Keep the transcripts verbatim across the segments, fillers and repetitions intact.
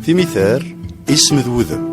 Timitar, isem d wudem.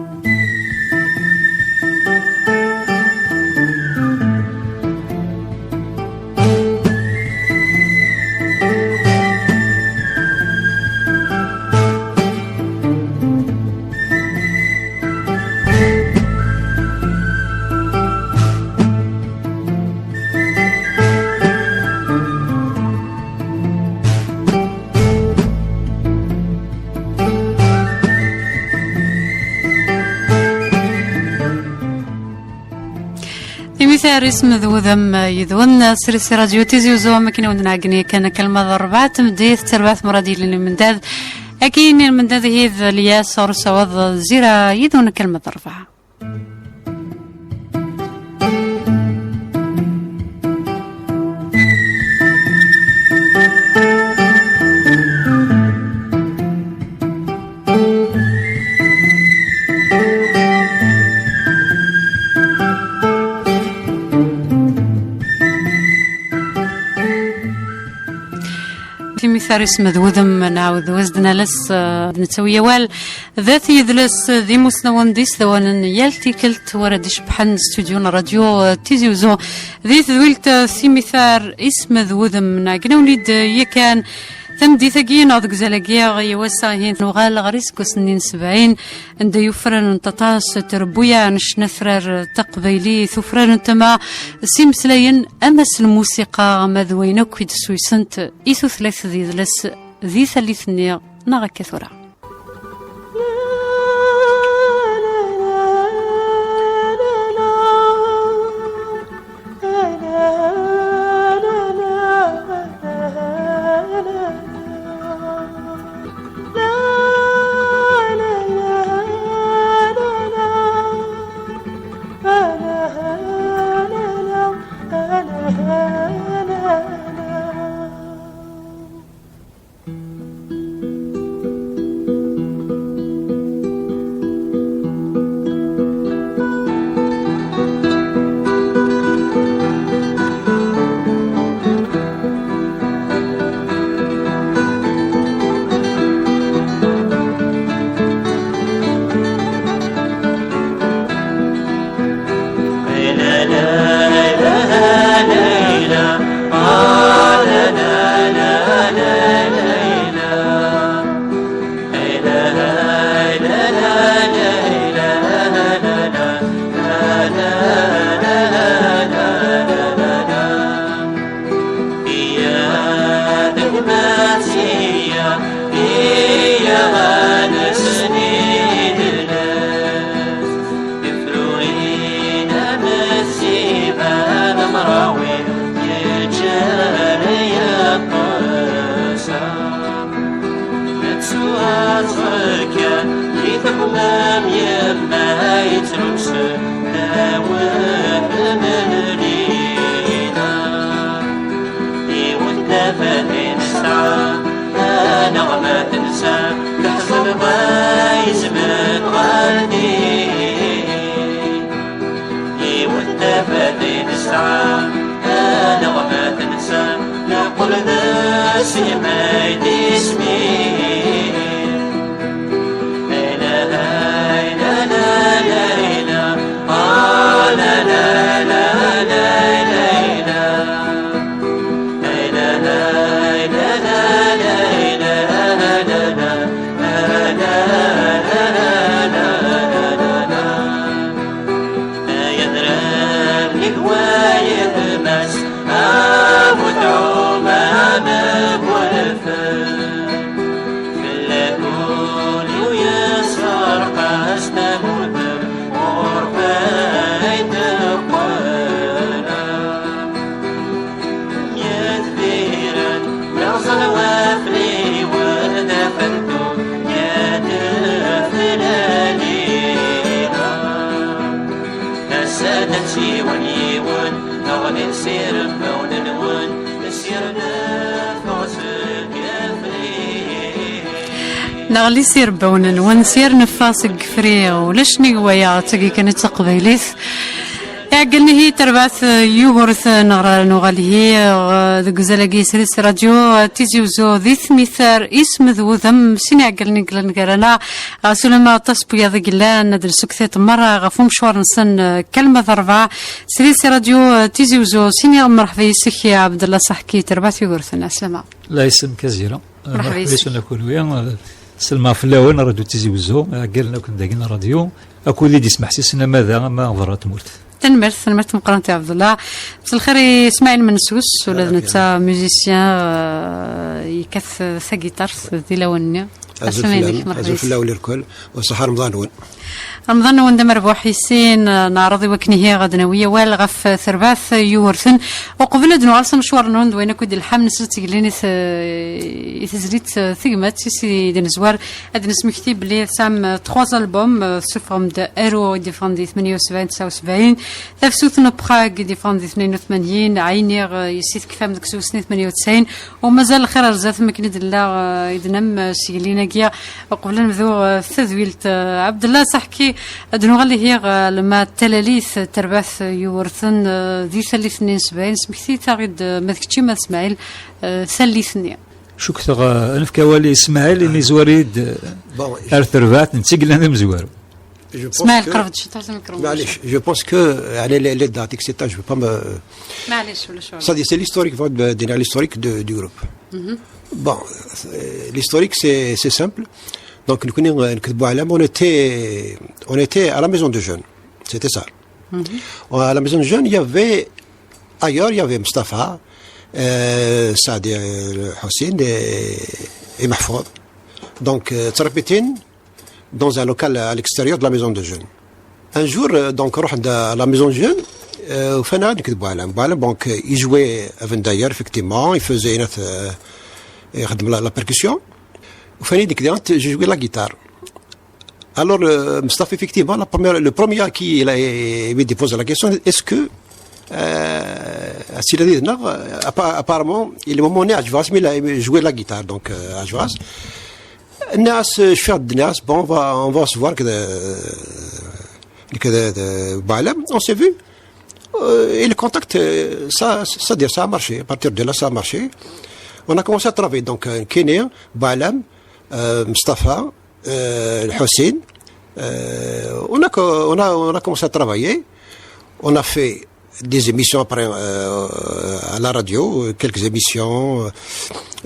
Timitar, isem d wudem yid-wen, srid si Radio Tizi Uzzu, am akken i wen-d-nɛeggen yakan, akka alma d rrebɛa n tmeddit, d tarbaɛt murad yellan i lmendad. Akin i lmendad ihi d Lyas Ursawaḍ Zira yid-wen, akka alma d rrebɛa. Timitar, isem d wudem, nɛawed wazden alas, eh, d nettawi awal. Dat yidles d imusnawen d isdawanen n yal tikkelt wara d-icebbḥen studio n radio, eh, Tizi Uzzu. Di tedwilt, eh, Timitar, isem d wudem, nɛeggen-awen-id, eh, yakan tameddit-agi neɣ deg uzal-agi, i wass-a ihi nuɣal ɣer iseggasen-nni n sebɛin, anda yufraren aṭas n trebbuyaɛ n ccna atrar taqbaylit, ufraren tama s imeslayen ama s lmusiqa ama d wayen akk i d-ssuysent i tutlayt d yidles di tallit-nni neɣ akka tura. Nettwaẓẓeg kan di teqmam yemma yettrusu ddaw temlida. Yiwet tafat i nesɛa, aneɣma tensa, teḥṣel ma yezmer ɣer din. Yiwet tafat i nesɛa, aneɣma tensa, neqqel d aselmay tismin. Ay adrar n gma yetma-s, a bu tɛumam n welfen. Fell-ak ul-iw yesserqas tamurt-m, ɣur-k ay teqqel. Myetbiren, yerẓen wafriwen d afentu, yadef lalina. Ass-a d yiwen yiwen, neɣli s irebbawen-nwen, s irnef seg ifri. Neɣli s irebbawen-nwen, s irnef seg ifri. Ulac nnig waya, d tagi kan i d taqbaylit. Gel-nni hi terbaɛt, eh, yugurten ɣer nuɣal hi, eh, deg uzal-agi srid s radyu, eh, Tizi Uzzu di tmitar isem d wudem, sin iɛeggalen i yellan gar-aneɣ, eh, ɣas ulamma aṭas n wiyaḍ i yellan, ad d-nessukkes-it merra ɣef umecwar-nsen, eh, kalma d rebɛa, srid s radyu, eh, Tizi Uzzu, sin iɣ mmerḥba yes-k, ya Ɛebdella Saḥki, terbaɛt yugurten, ɛeslama. La yesem Kazira. Merḥba yes-k. Yes-wen a kunwi, eh, selma fell-awen, radyu Tizi Uzzu, iɛeggalen akk n dagi n radyu, akud i d-ismeḥsisen ama da, ama berra tmurt. Tanemmirt, tanemmirt meqqrant i Ɛebdella. Mselxir i Smaɛil Mensus, ula d netta musicien, euh, yekkat tagiṭart di lawan-nni. Azul fell-am, azul fell-awen lkul, u ṣṣeḥḥa Remḍan-nwen. Remḍan-nwen d amerbuḥ i sin, euh, neɛreḍ i wakken ihi ad d-nawi awal ɣef terbaɛt yugurten. Uqbel ad nuɣal s amecwar-nwen d wayen akk i d-ilḥan s tgellidt, euh, i tezlit, euh, tegmat i s-d-nezwar, ad d-nesmekti belli tesɛam, euh, trois albums, euh, tessufɣem-d Aru i d-yeffɣen di tmenya u sebɛin, tesɛa u sebɛin, Tafsut n Prague i d-yeffɣen di tnin u tmanyin, Ɛiniɣ, eh, yes-i tekfam deg tsusni tmenya u tesɛin, u mazal lxir ar zdat, am akken i d-nella, eh, i d-nenna, eh, s yellin-agi, uqbel ad nebdu, eh, tadwilt, eh, Ɛebdella Saḥki, ad nuɣal ihi, eh, lemma d talalit, eh, terbaɛt, eh, yugurten, eh, di tallit-nni n sebɛin, smekti-taɣ-id, eh, ma d kečči, ma d Smaɛil, eh, tallit-nni. Cukkteɣ, eh, ad nefk awal i Smaɛil, imi yezwar-iyi-d, eh, ar terbaɛt, netta i yellan d amezwaru. Je pense Smaɛil, que, qreb-d ciṭuḥ s amikru. Maɛlic, je pense que, يعني, les, les dates, et cetera, je veux pas me... Maɛlic, ulac ɣur-k. C'est-à-dire, c'est l'historique, vraiment, de, de, l'historique de, du groupe. Bon, euh, l'historique, c'est, c'est simple. Donc, nekkni, euh, nekk d Boualem, on était, on était à la maison de jeunes. C'était ça. À la maison de jeunes, il y avait, ailleurs, il y avait Mustapha, euh, Saadi, euh, Hussein et, et Mahfouz. Donc, euh, ttrepitin dans un local à l'extérieur de la maison de jeunes. Un jour, euh, donc, on rentre à la maison de jeunes, euh, وفانا ديك بوعلام. بوعلام, donc, euh, il jouait avant d'ailleurs, effectivement, il faisait une, euh, يخدم la, la percussion. وفاني ديك ديرت, je jouais la guitare. Alors, euh, Mustapha, effectivement, la première, le premier qui il a, il me pose la question, est-ce que, euh, c'est la, non, appa-, apparemment, il m'a demandé à Ajvas, mais il a aimé jouer la guitare, donc, euh, Ajvas. Nas, je fais de Nas, bon, on va, on va se voir que de, que de, de Boualem, on s'est vu. Euh, et le contact, euh, ça, ça, ça a marché. À partir de là, ça a marché. On a commencé à travailler. Donc, euh, Kenya, Boualem, euh, Mustapha, euh, Hussein, euh, on a co-, on a, on a commencé à travailler. On a fait des émissions après, euh, à la radio, euh, quelques émissions, euh,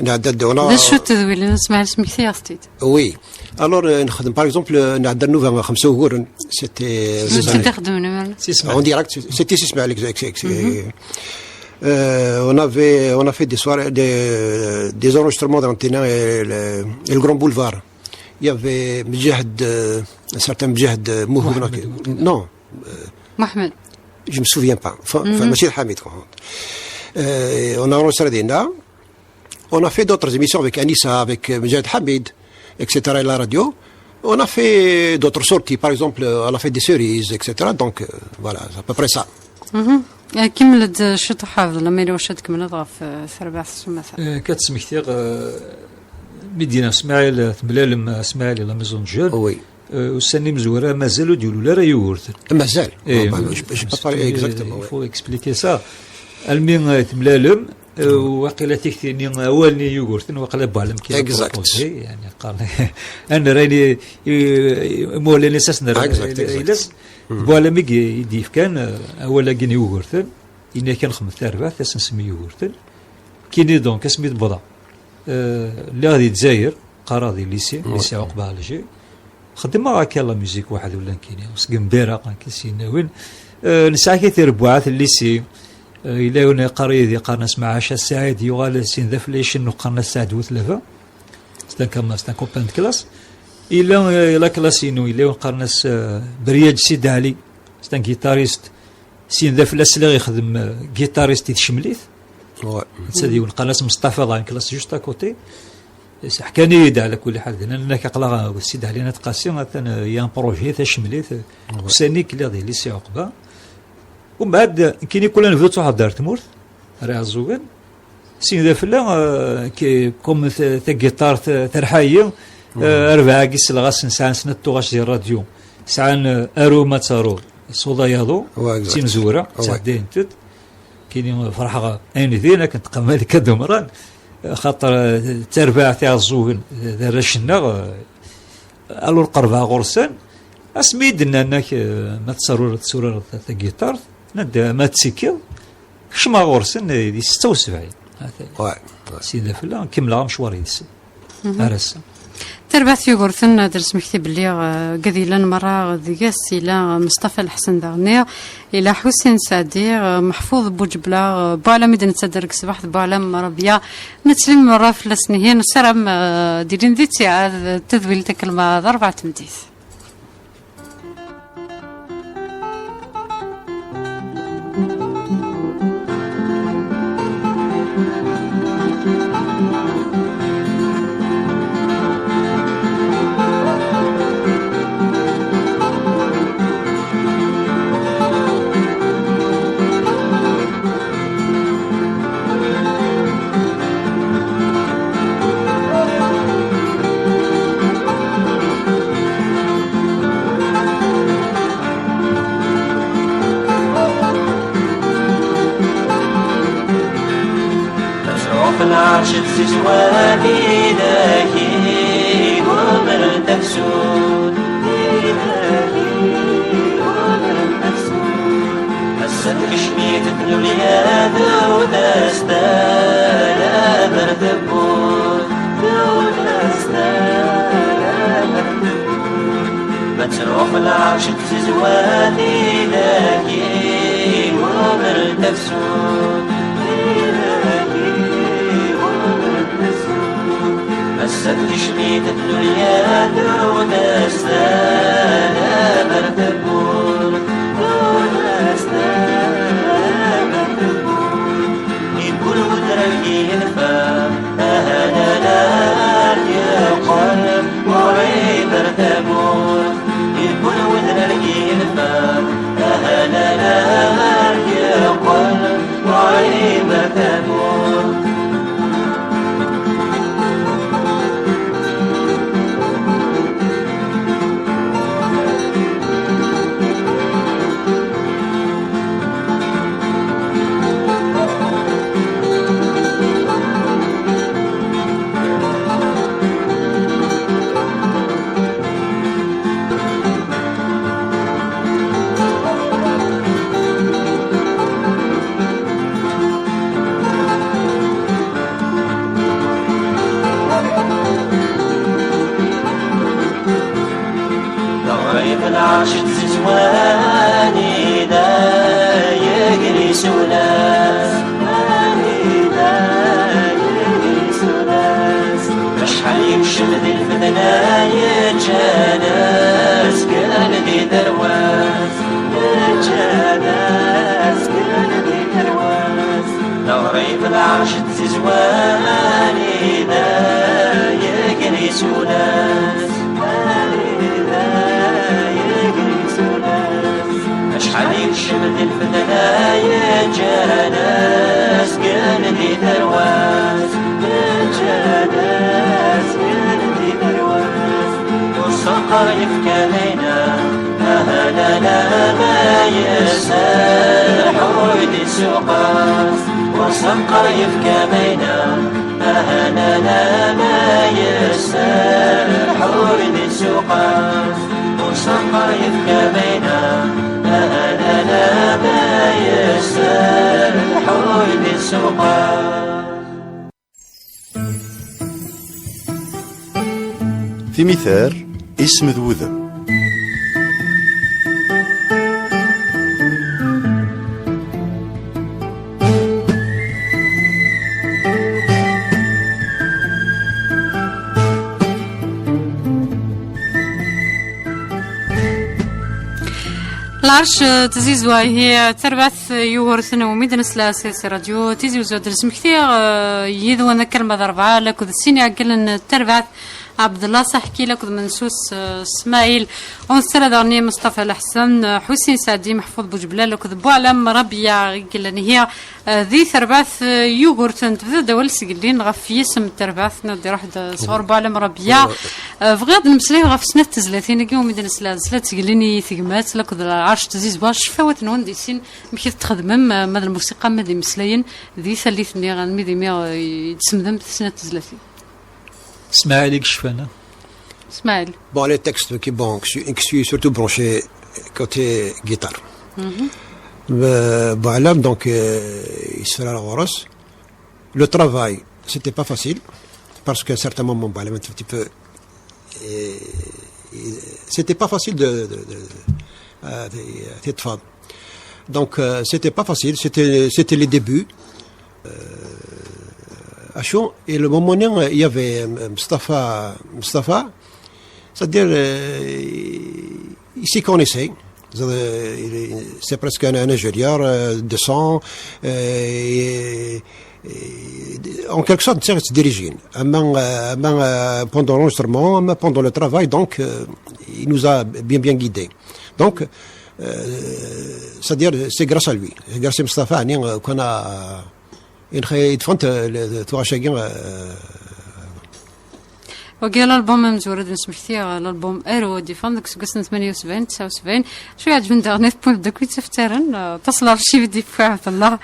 on a, on a... D acu tedwilin, Smaɛil, smekti-yaɣ-tt-id. Oui. Alors, euh, نخدم, par exemple, euh, نعدى نوفا خمسة وغورن, c'était, euh, C'était تخدم نمر. En direct, c'était Sismail, ex-, ex-, ex-, euh, on avait, on a fait des soirées, des, des enregistrements dans Ténin et le, et le Grand Boulevard. Il y avait Mjahid, euh, un certain Mjahid, euh, Mouhoun, Mohamed. Non, euh, Mohamed. Je me souviens pas. Enfin, enfin, Monsieur Hamid, quoi. Euh, on a enregistré des na. On a fait d'autres émissions avec Anissa, avec, euh, Mjahid Hamid, et cetera, et la radio. On a fait d'autres sorties, par exemple, euh, on a fait des cerises, et cetera. Donc, euh, voilà, c'est à peu près ça. Mhm. Eh, kemmel-d ciṭuḥ, Ɛebdella, ma yella wacu ad tkemmleḍ ɣef, eh, terbaɛt s umata. Eh, akka ad smektiɣ, eh, mi d-yenna Smaɛil, eh, temlalem, eh, Smaɛil, la maison de jeunes. Oui. Eh, ussan imezwura mazal ur d-yulul ara Yugurten. Mazal. Eh, ah, bah, je, je peux pas parler exactement, il faut expliquer ça. Almi, eh, temlalem, eh, waqila tikti-nni, awal-nni Yugurten, waqila Boualem ki la proposé, yani, qqaren, ad nerr ayen i, i, i, imawlan-is ad s-nerr, ah, exact, exact. Boualem i d-yefkan, eh, awal-agi n Yugurten, yenna kan xedmet tarbaɛt, ad s-nsemmi Yugurten. Kini donc, asmi d-wwḍeɣ, eh, lliɣ di Lezzayer, qqareɣ di lycée, lycée Ɛuqba Alger. Xeddmeɣ akka la musique waḥed ula nekkini, seg Mbira, akka s-yenna win. Eh, nesɛa kra tirebbuɛat n lycée, eh, yella win yeqqar yid-i, qqaren-as Maɛaca Saɛid, yuɣal sin d afella icennu, qqaren-as Saɛid Butlaba. C'est un cam-, c'est un copain de classe. Yella, eh, la classe-inu, yella win qqaren-as, eh, Briad Sid Ali, c'est un guitariste. Sin d afella sliɣ ixdem, eh, guitariste i tcemlit. Ouais. Netta d yiwen qqaren-as Mustafa, dans une classe juste à côté. Ḥkan-iyi-d ɛla kulli ḥal, dinna, nnan-ak aql-aɣ, eh, Sid Ali Nat Qasi, atan, eh, il y a un projet, tacemlit, eh, ussan-nni lliɣ di lycée Ɛuqba. Umbeɛd, nekkini kul anebdu ttruḥeɣ-d ar tmurt, ar Iɛeẓẓugen. Sin d afella, eh, ke-, comme ta-, tagiṭart, eh, terḥa-yi, eh, arbaɛagi selleɣ-asen, sɛan snat tuɣac di rradyu. Sɛan, eh, Aru ma taruḍ. Suḍa Yaḍu, ouais, exact, d timezwura, ouais, ttɛeddayent-d. Kini ferḥeɣ ayen din akken tqam Malika Dumran, xaṭer, eh, d tarbaɛt iɛeẓẓugen, eh, d arrac-nneɣ, eh, alur qerbeɣ ɣur-sen, asmi i d-nnan-ak, eh, ma tettarureḍ, tetturareḍ ta-, tagiṭart, nnan-d, eh, ma tettikiḍ, kecmeɣ ɣur-sen, eh, di setta u sebɛin. Ata-, ouais, ouais, sida fell-a, kemmleɣ amecwar yid-sen. Mhm. Ar ass-a. Tarbaɛt Yugurten, ad d-nesmekti belli, eh, deg ad yellan merra deg-s yella Mustafa Lḥsen daɣen, yella Ḥusin Saɛdi, eh, Meḥfud Buǧebla, eh, Buɛlam i d-nettader deg ṣṣbeḥ d Buɛlam Rabia. Nettlim merra fell-asen ihi, nessaram, eh, d-ilin di ttiɛad, eh, tadwilt akken ma d rebɛa tmeddit. Tṛuḥ lɛerc d tizwat i d ak-igumren tafsut, i d ak-igumren tafsut. Ass-a tekcem-it tnulya, tewwet-as tala ɣer tewwurt, tewwet-as tala ɣer tewwurt. Ma tṛuḥ lɛerc d tizwat i d ak-igumren tafsut, i d ak-igumren tafsut. Ass-a tekcem-it tnulya, tewwet-as tala ɣer tewwurt, tewwet-as tala ɣer tewwurt. Iggul wedrar yenfa, aha lala yeqqel ɣur-i ɣer tamurt. Iggul wedrar yenfa, aha lala yeqqel ɣur-i ɣer tamurt. Teɣrib lɛerc d tizwani da yegri sulas, ani da yegri sulas. Acḥal yekcem di lfetna yeǧǧan asgan di tarwa. Yeǧǧan asgan di tarwa. Teɣrib lɛerc d tizwani da yegri sulas. Ani da yegri sulas. Acḥal yekcem di lfetna yeǧǧan asgan di tarwa. Yeǧǧan asgan di tarwa. Ur saqar yefka mayna, aha lala ma yesserḥuy di ssuq-as. Ur saqar yefka mayna, aha lala ma yesserḥuy di ssuq-as. Ur saqar yefka mayna, aha lala ma yesserḥuy di ssuq-as. Timitar, isem d wudem. Lɛerc, eh, tzizwa, ihi, eh, tarbaɛt, eh, Yugurten umi d-nesla si, si radyu Tizi Uzzu, ad d-nesmekti, eh, yid-wen akka alma d rebɛa, akked sin iɛeggalen n terbaɛt. Abdallah Saḥkil akked Mensus, eh, Smaɛil. Ur nessared daɣen i Mustafa Leḥsen, eh, Ḥusin Saɛdi, Meḥfud Buǧeblal akked Buɛlam Rabia i yellan ihi, eh, di terbaɛt, eh, Yugurten. Tebda-d awal sgellin ɣef yisem n terbaɛt, nadi iruḥ-d, eh, sɣur Buɛlam Rabia. Eh, bɣiɣ ad nemmeslay ɣef snat tezlatin-agi umi d-nesla, nesla d tgellin i tegmat akked lɛerc n tzizwa, ccfawat-nwen di sin, amek i t-txedmem, eh, ma d lmusiqa, ma d imeslayen, di tallit-nni, almi d imi, eh, i d-semdem snat tezlatin. Smaɛil i yecfan, ah? Smaɛil. Bon, les textes qui, bon, qui, qui suis surtout branché côté guitare. Euh, Buɛlam, donc, euh, il sera la Horace. Le travail, c'était pas facile, parce qu'à un certain moment, Buɛlam, un petit peu, euh, c'était pas facile de, de, de, euh, de, de faire. Donc, euh, c'était pas facile, c'était, c'était les débuts. Euh, à chaud, et le moment, il y avait, euh, Mustafa, Mustafa, c'est-à-dire, euh, il s'y connaissait. C'est-à-dire, il est- c'est presque un, un ingénieur, euh, de son, euh, et- et en quelque sorte, c'est d'origine. Même, euh, même, euh, pendant l'enregistrement, même pendant le travail, donc, euh, il nous a bien, bien guidés. Donc, euh, c'est-à-dire, c'est grâce à lui. C'est grâce à Mustafa, يعني, euh, qu'on a, euh, une ré- une fente, euh, le- le- tout à chacun, euh, Wagi l'album amezwaru ad nesmekti, euh, l'album Ero ad d-yeffɣen deg useggas n tmanya u sebɛin, tesɛa u sebɛin. Acu iɛeǧben daɣen i tewwim deg akk yettafttaren, euh, aṭas n l'archive i d-yewwi Ɛebdallah.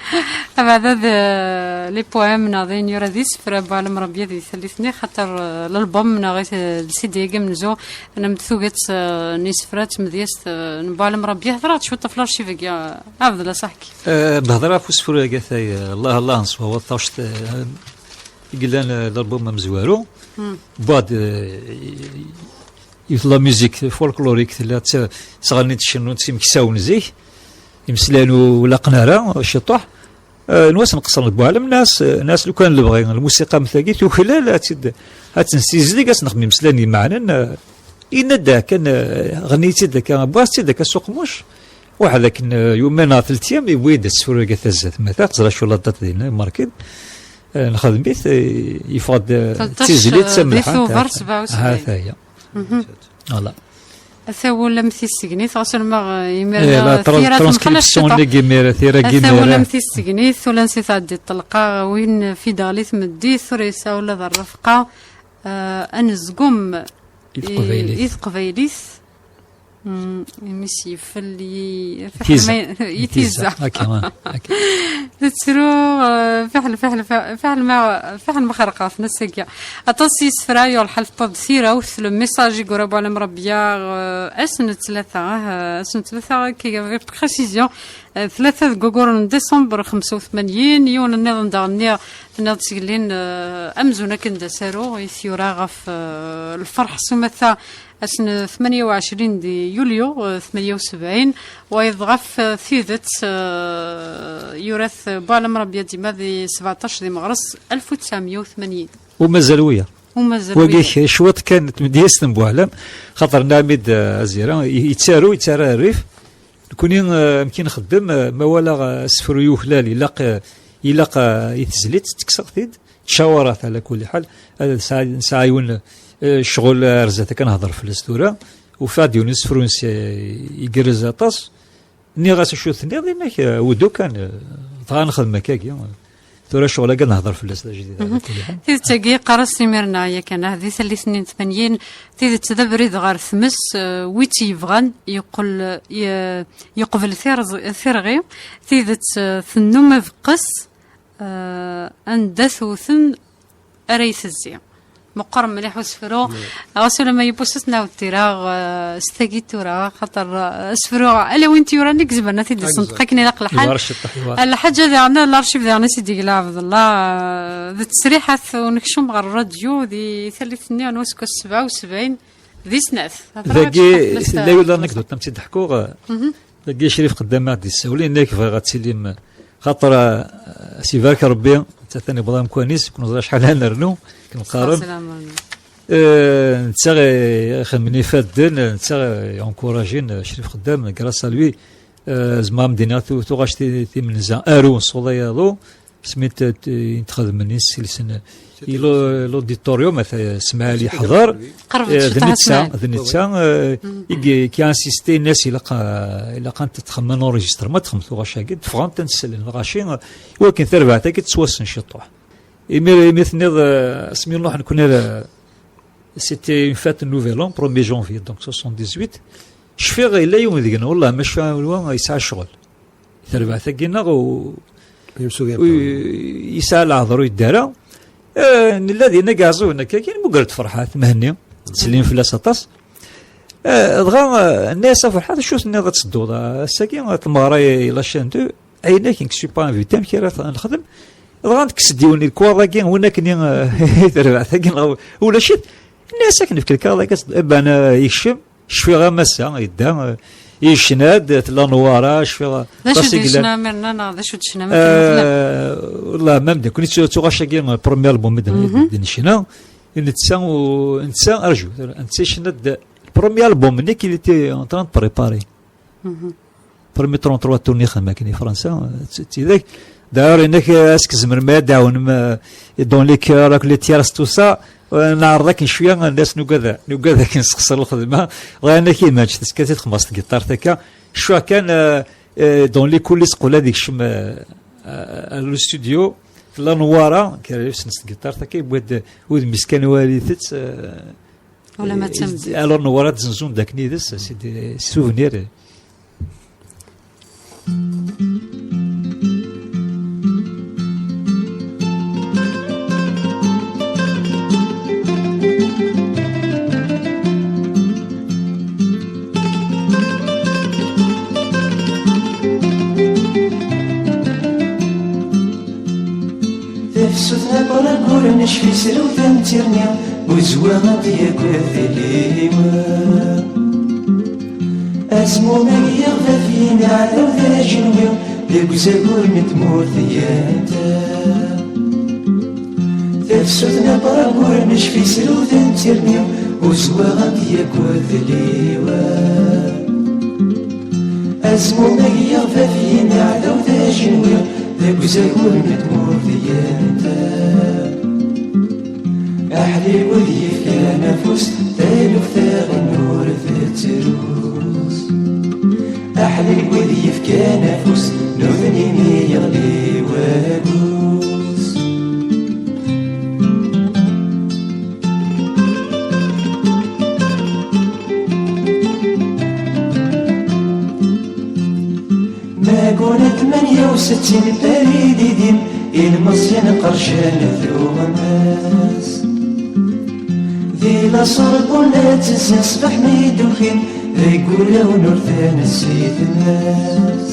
Abeɛda d, euh, les poèmes neɣ d ayen yura d isefra n Buɛlam Rabia di tallit-nni, xaṭer, euh, l'album neɣ i t- le C D-agi amenzu, nnan-d tuget, euh, n yisefra d tmedyazt, euh, n Buɛlam Rabia. Hedreɣ-d cwiṭ ɣef l'archive-agi, euh, Ɛebdallah Saḥki. Euh, behder ɣef usefru-agi atay, euh, Allah, Allah, neswaweḍ taɣect, euh, i yellan, euh, l'album amezwaru. Wwad, euh, yiwet la musique folklorique tella tt- sɣalni d-cennun d timeksawen zik, imeslayen ur laqen ara ciṭuḥ. Euh, nwas nqeṣren deg Buɛlam, nas, nas lukan lebɣi, lmusiqa am tagi tuklal, ad tt-id- ad tt-nessizdig, ad tt-nexdem imeslayen imeɛnen, euh, yenna-d kan, euh, ɣenni-tt-id akka, wwiɣ-tt-id akka s uqmuc, waḥed akken, euh, yumen neɣ teltyam, yewwi-d asefru-agi tazat, ma ta, teẓra acu la date dinna, markid, euh, nexdem-it, euh, yeffeɣ-d, euh, d tizlit, euh, di tamelḥant, Tuber sebɛa u sebɛin. Ha, ta-ya. Voilà. Ata wul am tissegnit, ɣas ulma, eh, imir, eh, la eh, tra- tira transcription temxel nnig imir, tira n imir. Ata wul am tissegnit, ula nsi tɛeddi ṭṭelqa, win fi deɣli tmeddit, ur yesɛi ula d rrefqa, eh, anezgum i teqbaylit. I, i teqbaylit. Mm, imi s yifel i, i tiza. I tiza. Akka, ah, akka. Tettru, eh, fiḥel, fiḥel, fiḥel, fiḥel ma, fiḥel ma xerqeɣ ɣef nnas-agi. Aṭas n yisefra yuɣ lḥal tewweḍ tirawt, le message i yura Buɛlam Rabia, eh, ass n ttlata, ah, ass n ttlata, avec précision, eh, tlata deg ugur n décembre xemsa u tmanyin, yiwen nniḍen daɣen nniɣ, tenniḍ-d sgellin, eh, amzun akken d asaru i t-yura ɣef, eh, lferḥ s umata ass n tmanya u ɛecrin di yulyu, eh, tmanya u sebɛin, wayeḍ ɣef, eh, tidet, eh, yura-t Buɛlam Rabia dima di sbeɛṭac di meɣres alef u tesɛemya u tmanyin. U mazal wiyaḍ. U mazal wagi wiyaḍ. K-, cwiṭ kan n tmedyazt n Buɛlam, xaṭer Naɛmid, eh, Azira, i-, yettaru, yettarra rrif. Nekni, eh, amek i nxeddem, eh, ma walaɣ, eh, asefru yuklal, ilaq, eh, ilaq, eh, i tezlit, ttekkseɣ-t-id, ttcawarat, ɛla kulli ḥal, ad nesɛa, nesɛa yiwen, eh, ccɣel, eh, ar zdat akka nehder fell-as tura, ufiɣ-d yiwen n usefru-ines, eh, igerrez aṭas, nniɣ-as acu tenniḍ, inna-k, eh, udu kan, eh, dɣa nexdem akkagi. Tura ccɣel-agi ad nehder fell-as d ajdid, ɛla kulli ḥal. Tidet-agi, qqar-as imir-nneɣ yakan, ah, di tallit-nni n tmanyin, tidet d abrid ɣer tmes, eh, wi tt-yebɣan, yeqqel, ye-, yeqbel tirẓ-, tirɣi, tidet, eh, tennum abeqqes, eh, anda tewten ara itezzi. Meqqer mliḥ usefru. Ɣas ulamma yiwwas ad t-nɛawed tira, eh, s tagi tura, xaṭer, eh, asefru, ala win t-yuran i izemren ad t-id-isenṭeq akken ilaq lḥal. Yewɛer ciṭṭaḥ, yewɛer. Lḥaǧa daɣen, l'archive daɣen i s-id-yegla Ɛebdallah, eh, d ttesriḥat unekcum ɣer rradyu di tallit-nni n useggas sebɛa u sebɛin di snat. Dagi, tella yiwet l'anecdote, am tt-id-ḥkuɣ, eh, dagi Crif Qeddam ad d-issawel, yenna-k bɣiɣ ad tilim, xaṭer, eh, s-ibarek Rebbi, atan iwweḍ amkan-is, ur neẓri acḥal ad nernu, akken qqaren. Eh, netta i ixedmen ifadden, netta i encouragin, eh, Crif Qeddam, grâce à lui, eh, zemreɣ ad m-d-iniɣ tu-, tuɣac ti-, timenza, aru, ṣṣuḍa yaḍu, asmi t-, t-, i t-xedmen iselsen, L'auditorium, Smaɛil yeḥḍer. Qerreb-d eh, d cwiṭ ɣer netta, Smaɛil. D netta eh, i y- qui a insisté, yenna-as ilaq, eh, ilaq ad txemmem un enregistrement, txemmem tuɣac-agi, d-ffɣent ad nsellen lɣaci, eh, i wakken tarbaɛt-agi tettwassen ciṭuḥ. Imir, imi tenniḍ, eh, asmi nruḥ nekkni ar, eh, c'était une fête de Nouvel An, premier janvier, donc soixante-dix-huit. Cfiɣ yella yiwen deg-neɣ, wallah, maca yesɛa ccɣel. Tarbaɛt-agi-nneɣ u- Yesɛa leɛḍer ur yedda ara. Eh, nella dinna deg Iɛeẓẓugen akka kan, muger-d Ferḥat Mhenni, ttsellimen fell-as aṭas. Eh, dɣa eh, nna-yas a Ferḥat, acu tenniḍ ad tedduḍ, eh, ass-agi, eh, tmeɣra i la chaîne deux, ayen akken que je suis pas invité, amek ara t- nexdem? Dɣa nekkes-d yiwen i lekwaḍ-agi, win akken i eh, i terbaɛt-agi, neɣ ulac-it. Nna-yas akken nefk lekwaḍ-agi, ad s- eh ben, eh, yekcem. Cfiɣ am ass-a yedda, eh, yecna-d, tella Newwara, cfiɣ d acu aṭas i yellan. D-yecna Mirna, neɣ d acu d-tecnam akken meẓla? Eh, wallah, ma mdin, kuni ttu- tuɣac-agi, eh, premier album i d- Mhm. d-necna. Netta u- netta, arju, netta yecna-d le premier album-nni qu'il était en train de préparer. Mhm. Premier trente-trois tourni xam akken i Fransa, eh, t- tidak. D'ailleurs, inak, eh, est-ce que tzemrem ad d-tɛawnem, eh, dans les chœurs, ak les tierces, tout ça, eh, neɛreḍ akken cwiya, nnas nugad, nugad akken sexṣer lxedma, dɣa inak imaǧ, teskat i txemmas tgiṭart akka, cwiya kan, eh, eh, dans les coulisses, qbel ad ikcem, eh, eh, le studio, tella Newwara, kra yusnes tgiṭart akka, yewwi-d udem-is kan wali-tt, eh, Ulamma d tameddit. Alors Newwara ad zenzun d akken yid-s, c'est des souvenirs. Tafsut n abragur necfi s rewta n tirni, uzwaɣ ad d-yagad liwa. Azmumag yeɣba f yinaɛdaw d ajenwi, deg uzagur n tmurt yanta. Tafsut n abragur necfi s rewta n tirni, uzwaɣ ad d-yagad liwa. Azmumag yeɣba f yinaɛdaw d ajenwi, deg uzagur n tmurt yenta. Aḥlil wid yefkan afus, taluft aɣen ur tettrus. Aḥlil wid yefkan afus, nutni mi yeɣli wagus. Maguna tmanya u settin Paris d idim, ilmeẓyen qercan tuɣmas. Di la Sorbonne ad tezzin ṣṣbeḥ mi d-ukin, deg wulawen ur tensi tmes.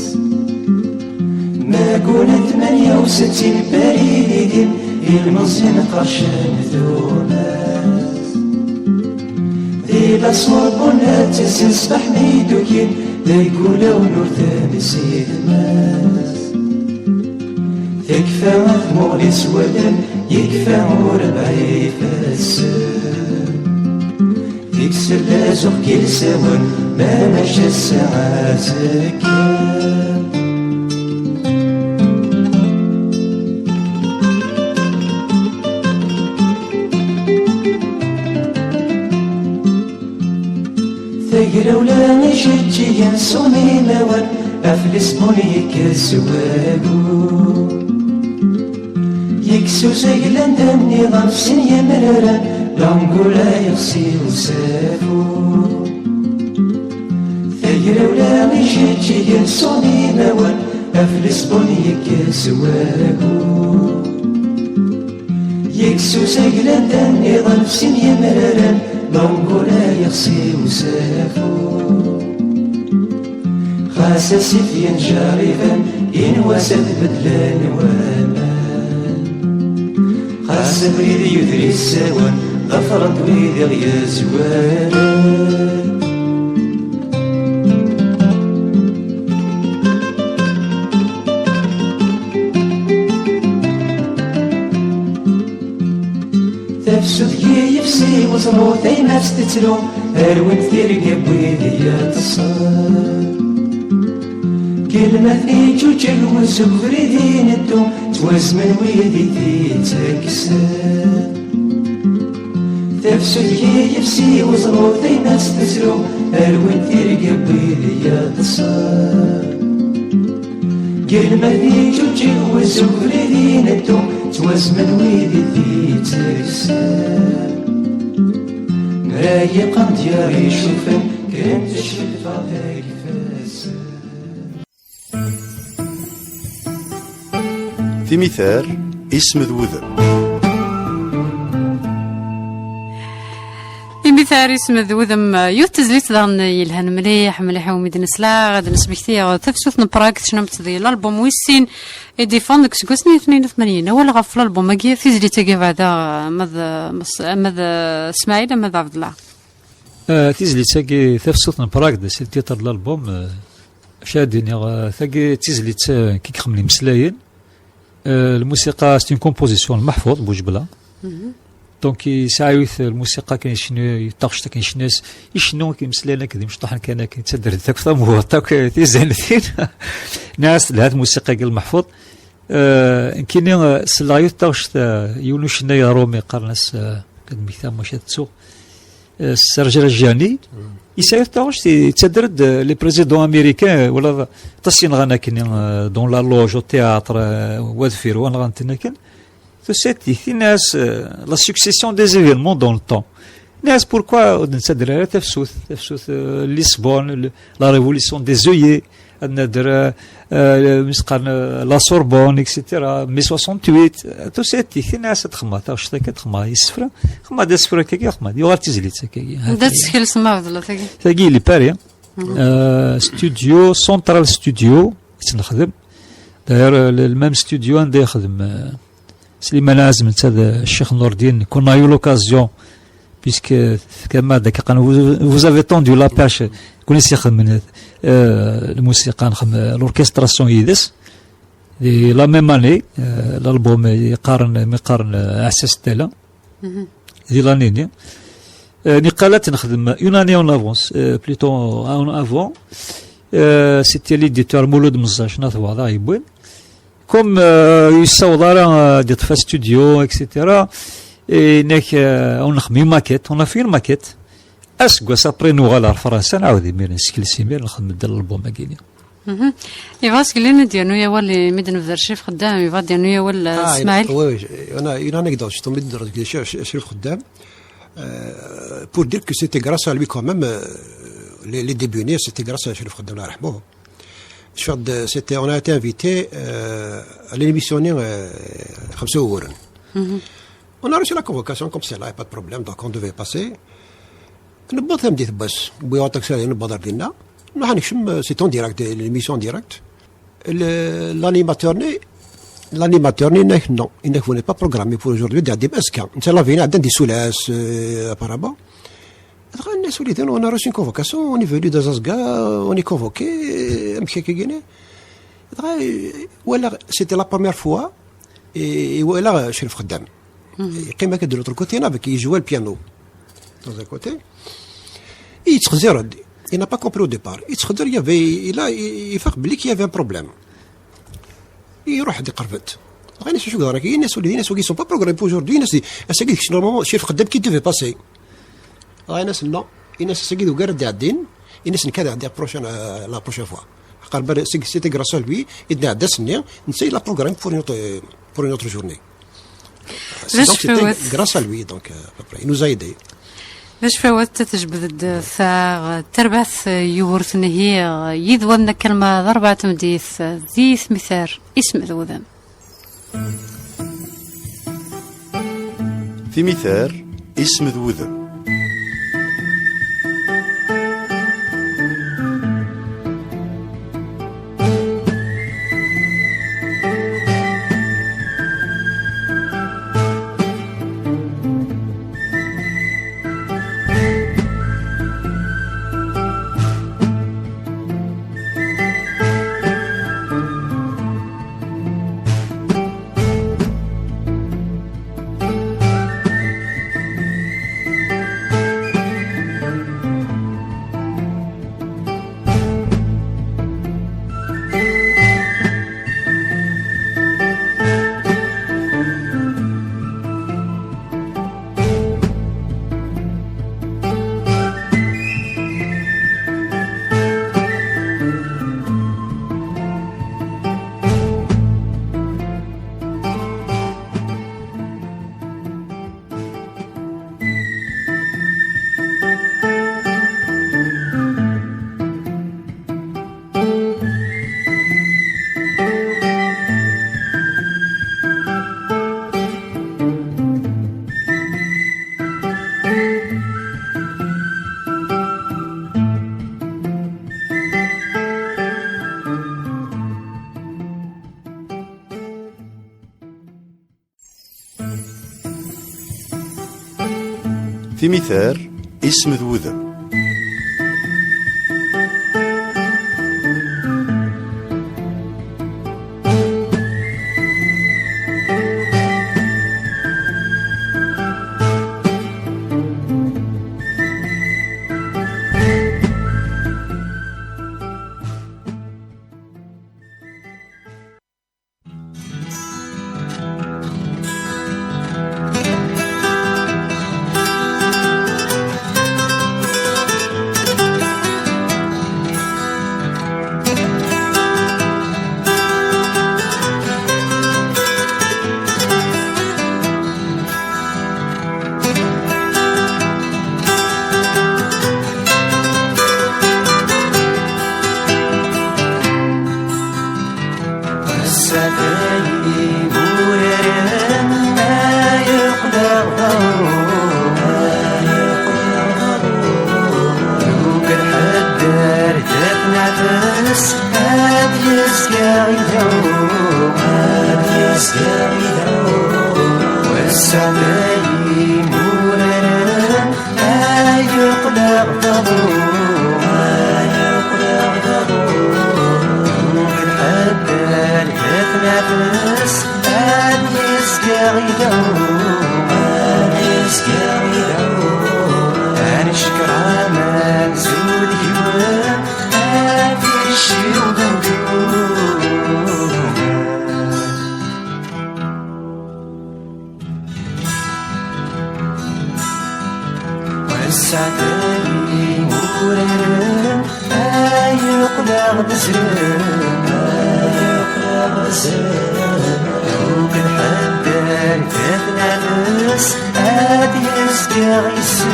Maguna tmanya u settin Paris d idim, ilmeẓyen qercan tuɣmas. Di la Sorbonne ad tezzin ṣṣbeḥ mi d-ukin, deg wulawen ur tensi tmes. Tekfa tmuɣli s wadem, yekfa urbaɛ ifassen. Tiksel azuɣ k-ilsawen, ma maca ass-a azekka. Tagrawla ijeǧǧigen sɣen imawen, ɣef Lisbun yekkes wagu. Yekkes uzaglan d amiḍan f sin yemraren, Langula yexsi usafu. Tagrawla ijeǧǧigen sɣen imawen, ɣef Lisbun yekkes wagu. Yekkes uzaglan d amiḍan f sin yemraren, Langula yexsi usafu. Xas asif yenǧer iban, inwas ad beddlen waman. Xas abrid yuder issawen, ḍefren-t wid i ɣ-yezwaren. Tafsut n yifsi uẓru, tayemmat tettru, rwin tirga n wid yeṭṭsen. Kelmat iǧuǧeg wuzzu, ubrid ineddu, ttwazmen wid i t-ittekksen. Tafsut yif si weẓru, tayemmat tezru, rwin tirga n wid yeṭṭsen. Gelma tiǧuǧeg wezzu ubrid ineddu, ttwasmen wid i t-yetteksen. Mra yeqqen dyaṛ icufen, kkrent ccetfa tagfasen. Timitar, isem d wudem. Imitar, isem d wudem, yiwet tezlit daɣen yelhan mliḥ, mliḥ iwumi d-nesla, ad d-nesmekti tafsut n Prag, tecnamt di l'album wis sin i d-iffɣen deg useggas n tnin u tmanyin. Awal ɣef l'album-agi, tizlit-agi beɛda, ama d, ama d Smaɛil, ama d Ɛebdellah. Euh, tizlit-agi, tafsut n Prag, c'est le titre de l'album, euh, acu ad d-iniɣ, euh, tagi d tizlit, euh, i ixemmen imeslayen. Euh, lmusiqa, c'est une composition n Meḥfud Boujbla. Donc, yesɛa yiwet lmusiqa kan icennu, taɣect akken icennu, icennu akken imeslayen akked imecṭaḥen kan akken, yettader-d akk tamurt, akk tizantin. Nniɣ-as telha tmusiqa-agi n Meḥfud. Euh, nekkini, euh, selleɣ yiwet taɣect, euh, yiwen ucennay aṛumi qqaren-as, euh, ad mmektiɣ maca tettuɣ, euh, Serge Rajani. Yesɛa yiwet taɣect, yettader-d, euh, les présidents américains, euh, wala aṭas yenɣan akkenni, euh, dans la loge, au théâtre, euh, wa deffir, wa nɣan-ten akken. Tusa-d, yenna-as, euh, la succession des événements dans le temps. Yenna-as, pourquoi ur d-nettader ara tafsut, tafsut, euh, Lisbonne, le, la révolution des œillets, ad nader, euh, euh, mi s-qqaren, euh, la Sorbonne, et cetera, mai soixante-huit, euh, tusa-d, yenna-as ad xedmeɣ taɣect akka, ad xedmeɣ isefra, xedmeɣ-d asefru akkagi, xedmeɣ-d, yuɣal d tizlit akkagi. Anda teskel semma Abdallah tagi? Tagi, il est Paris, hein. Euh, studio, Central Studio, i tt-nexdem. D'ailleurs, euh, le, le même studio anda yexdem, euh, Slimane Azem, netta d Ccix Nurdin, qu'on a eu l'occasion, puisque tefkam-aɣ-d akka, vous, vous avez tendu la perche, kun i s-ixedmen, euh, lmusiqa, nxem-, l'orchestration yid-s. Di la même année, euh, l'album yeqqaren, mi qqaren, euh, Aɛessas Tala. Di l'année-nni. Euh, niqal ad t-nexdem une année en avance, euh, plutôt en avant. Euh, c'était l'éditeur Mouloud Meẓẓac, n At Weɛḍa i yewwin. Comme, euh, ur yessaweḍ ara, euh, ad yeṭṭef astudio, et cetera. Et nek, euh, on a fait une maquette, on a fait une maquette. Aseggas après nuɣal ar Fransa, nɛawed imir neskel simir, nxedem-d l'album-agi-nni. Mhm. Yebɣa seg lin ad d-yernu awal imi d-nebder Crif Xeddam, yebɣa ad d-yernu awal, euh, Ah, Smaɛil. Oui, oui, on a une anecdote, justement, de, de Crif, Crif Xeddam. Euh, pour dire que c'était grâce à lui quand même, euh, les, les débuts, c'était grâce à Crif Xeddam, Allah yarhamu. Je fais de, c'était, on a été invité, euh, à l'émission, euh, Xemsa Wuguren. Mhm. On a reçu la convocation comme cela, y a pas de problème, donc on devait passer. Newweḍ tameddit n wass, wwiɣ aṭaksi, newweḍ ar dinna. Nruḥ nekcem, euh, c'est en direct, l'émission en direct. Le, l'animateur-nni, l'animateur-nni, yenna-k non, yenna-k vous n'êtes pas programmé pour aujourd'hui, d-iɛeddi azekka. Netta la veille ɛeddan di Sullas, euh, apparemment. Dɣa nna-as, ula d on a reçu une convocation, on est venu dans Azga, on est convoqué, amek akka-gini. Dɣa, euh, walaɣ, c'était la première fois, et, et walaɣ, euh, Crif Xeddam. Yeqqim akka de l'autre côté, avec, il jouait le piano. Dans un côté. Et yettxezziṛ-d. Il n'a pas compris au départ. Yettxezziṛ, il y avait, il a, il, il fait oublier qu'il y avait un problème. Iruḥ-d iqerreb-d. Dɣa yenna-as acu yeḍran akka, yenna-as ula d, yenna-as wagi sont pas programmés pour aujourd'hui, yenna-as ass-agi d kečč normalement Crif Xeddam qui devait passer. Dɣa yenna-as non, yenna-as ass-agi d ugar ad d-iɛeddin, yenna-as nekk ad ɛeddiɣ prochaine, euh, la prochaine fois. Aqerban, c'est, c'était grâce à lui, i d-nɛedda ass-nni, netta il a programmé pour une autre, pour une autre journée. D acu donc, c'était grâce à lui, donc, euh, à peu près. Il nous a aidés. D acu fawet tejbed-d taɣ tarbaɛt yugurten-ihi yid-wen akken ma d arbaɛt tmeddit di tmitar isem d wudem. Timitar, isem d wudem. Timitar, isem d wudem. Ass-a d imuraren ay uqleɣ d aḍu, ay uqleɣ d aḍu. Yuker ḥedd ar d-tnafes, ad yezger idaw, ad yezger idaw. Wass-a d imuraren ay uqleɣ d aḍu, ay uqleɣ d aḍu. Yuker ḥedd ar d-tnafes, ad yezger idaw, ad yezger idaw. Ad neckeṛ aman zud yiwen, ad icciw d ndur. Wass-a d imuraren ay uqleɣ d azrem, ay uqleɣ d azrem. Yuker ḥedd ar d-tnafes, ad yezger yis-m,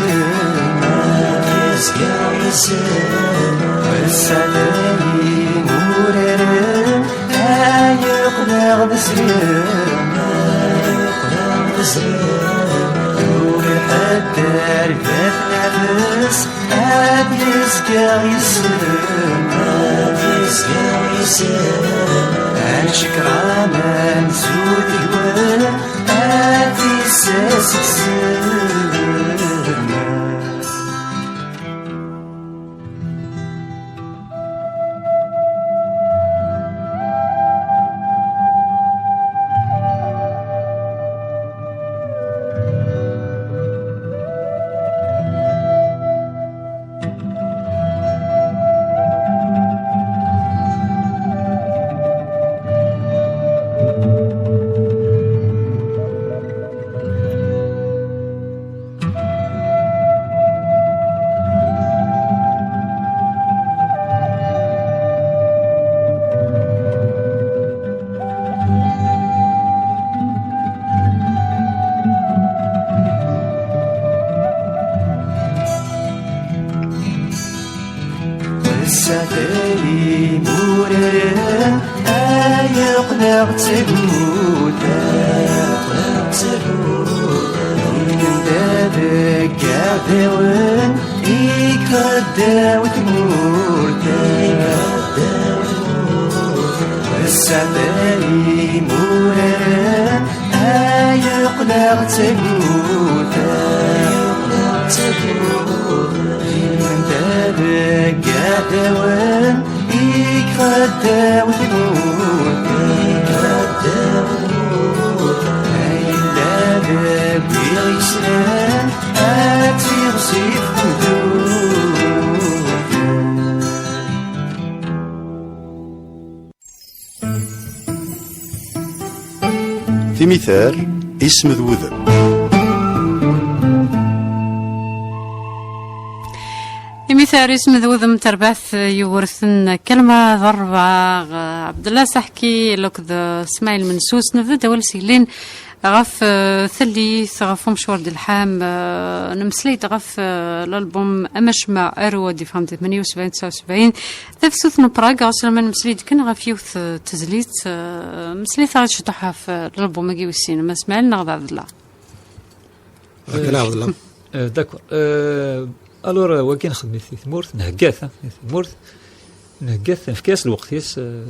ad yezger yis-m. Wass-a d imuraren ay uqleɣ d azrem, ay uqleɣ d azrem. Yuker ḥedd ar d-tnafes, ad yezger yis-m, ad yezger yis-m. Ad neckeṛ aman zud yiwen, ad t-issers seg-sen. Ass-a d imuraren ay uqleɣ d tagut, ay uqleɣ d tagut. Ur nenda deg iɛdawen, i iqeddaw tmurt, i iqeddaw tmurt. Ass-a d imuraren ay uqleɣ d tagut, ay uqleɣ d tagut. Ɣilen-d deg iɛdawen, i iqeddaw tmurt, i iqeddaw tmurt. Ay yella deg wi ɣ-yeslan, ad tiɣzif tmdurt. Timitar, isem d wudem. Imitar, isem d wudem, terbaɛt Yugurten, kalma d rebɛa, eh, Ɛebdella Saḥki, akked, eh, Smaɛil Mensus. Nebda-d awal s yellin ɣef, eh, tallit, ɣef umecwar d lḥam. Eh, nemmeslay-d ɣef, eh, lalbum Amacma Aru, ad d-yeffɣen di tmenya u sebɛin tesɛa u sebɛin. Tafsut n Prag, ɣas lemmer nemmeslay-d kan ɣef yiwet, eh, tezlit, eh, mmeslay-aɣ-d ciṭuḥ ɣef, eh, lalbum-agi wis sin, ma Smaɛil neɣ d Ɛebdella? Akken Ɛebdella. Eh, d'accord. Eh, alors, eh, wagi nxeddem-it i tmurt, nhegga-t, eh, i tmurt, nhegga-t, nefka-as lweqt-is, eh,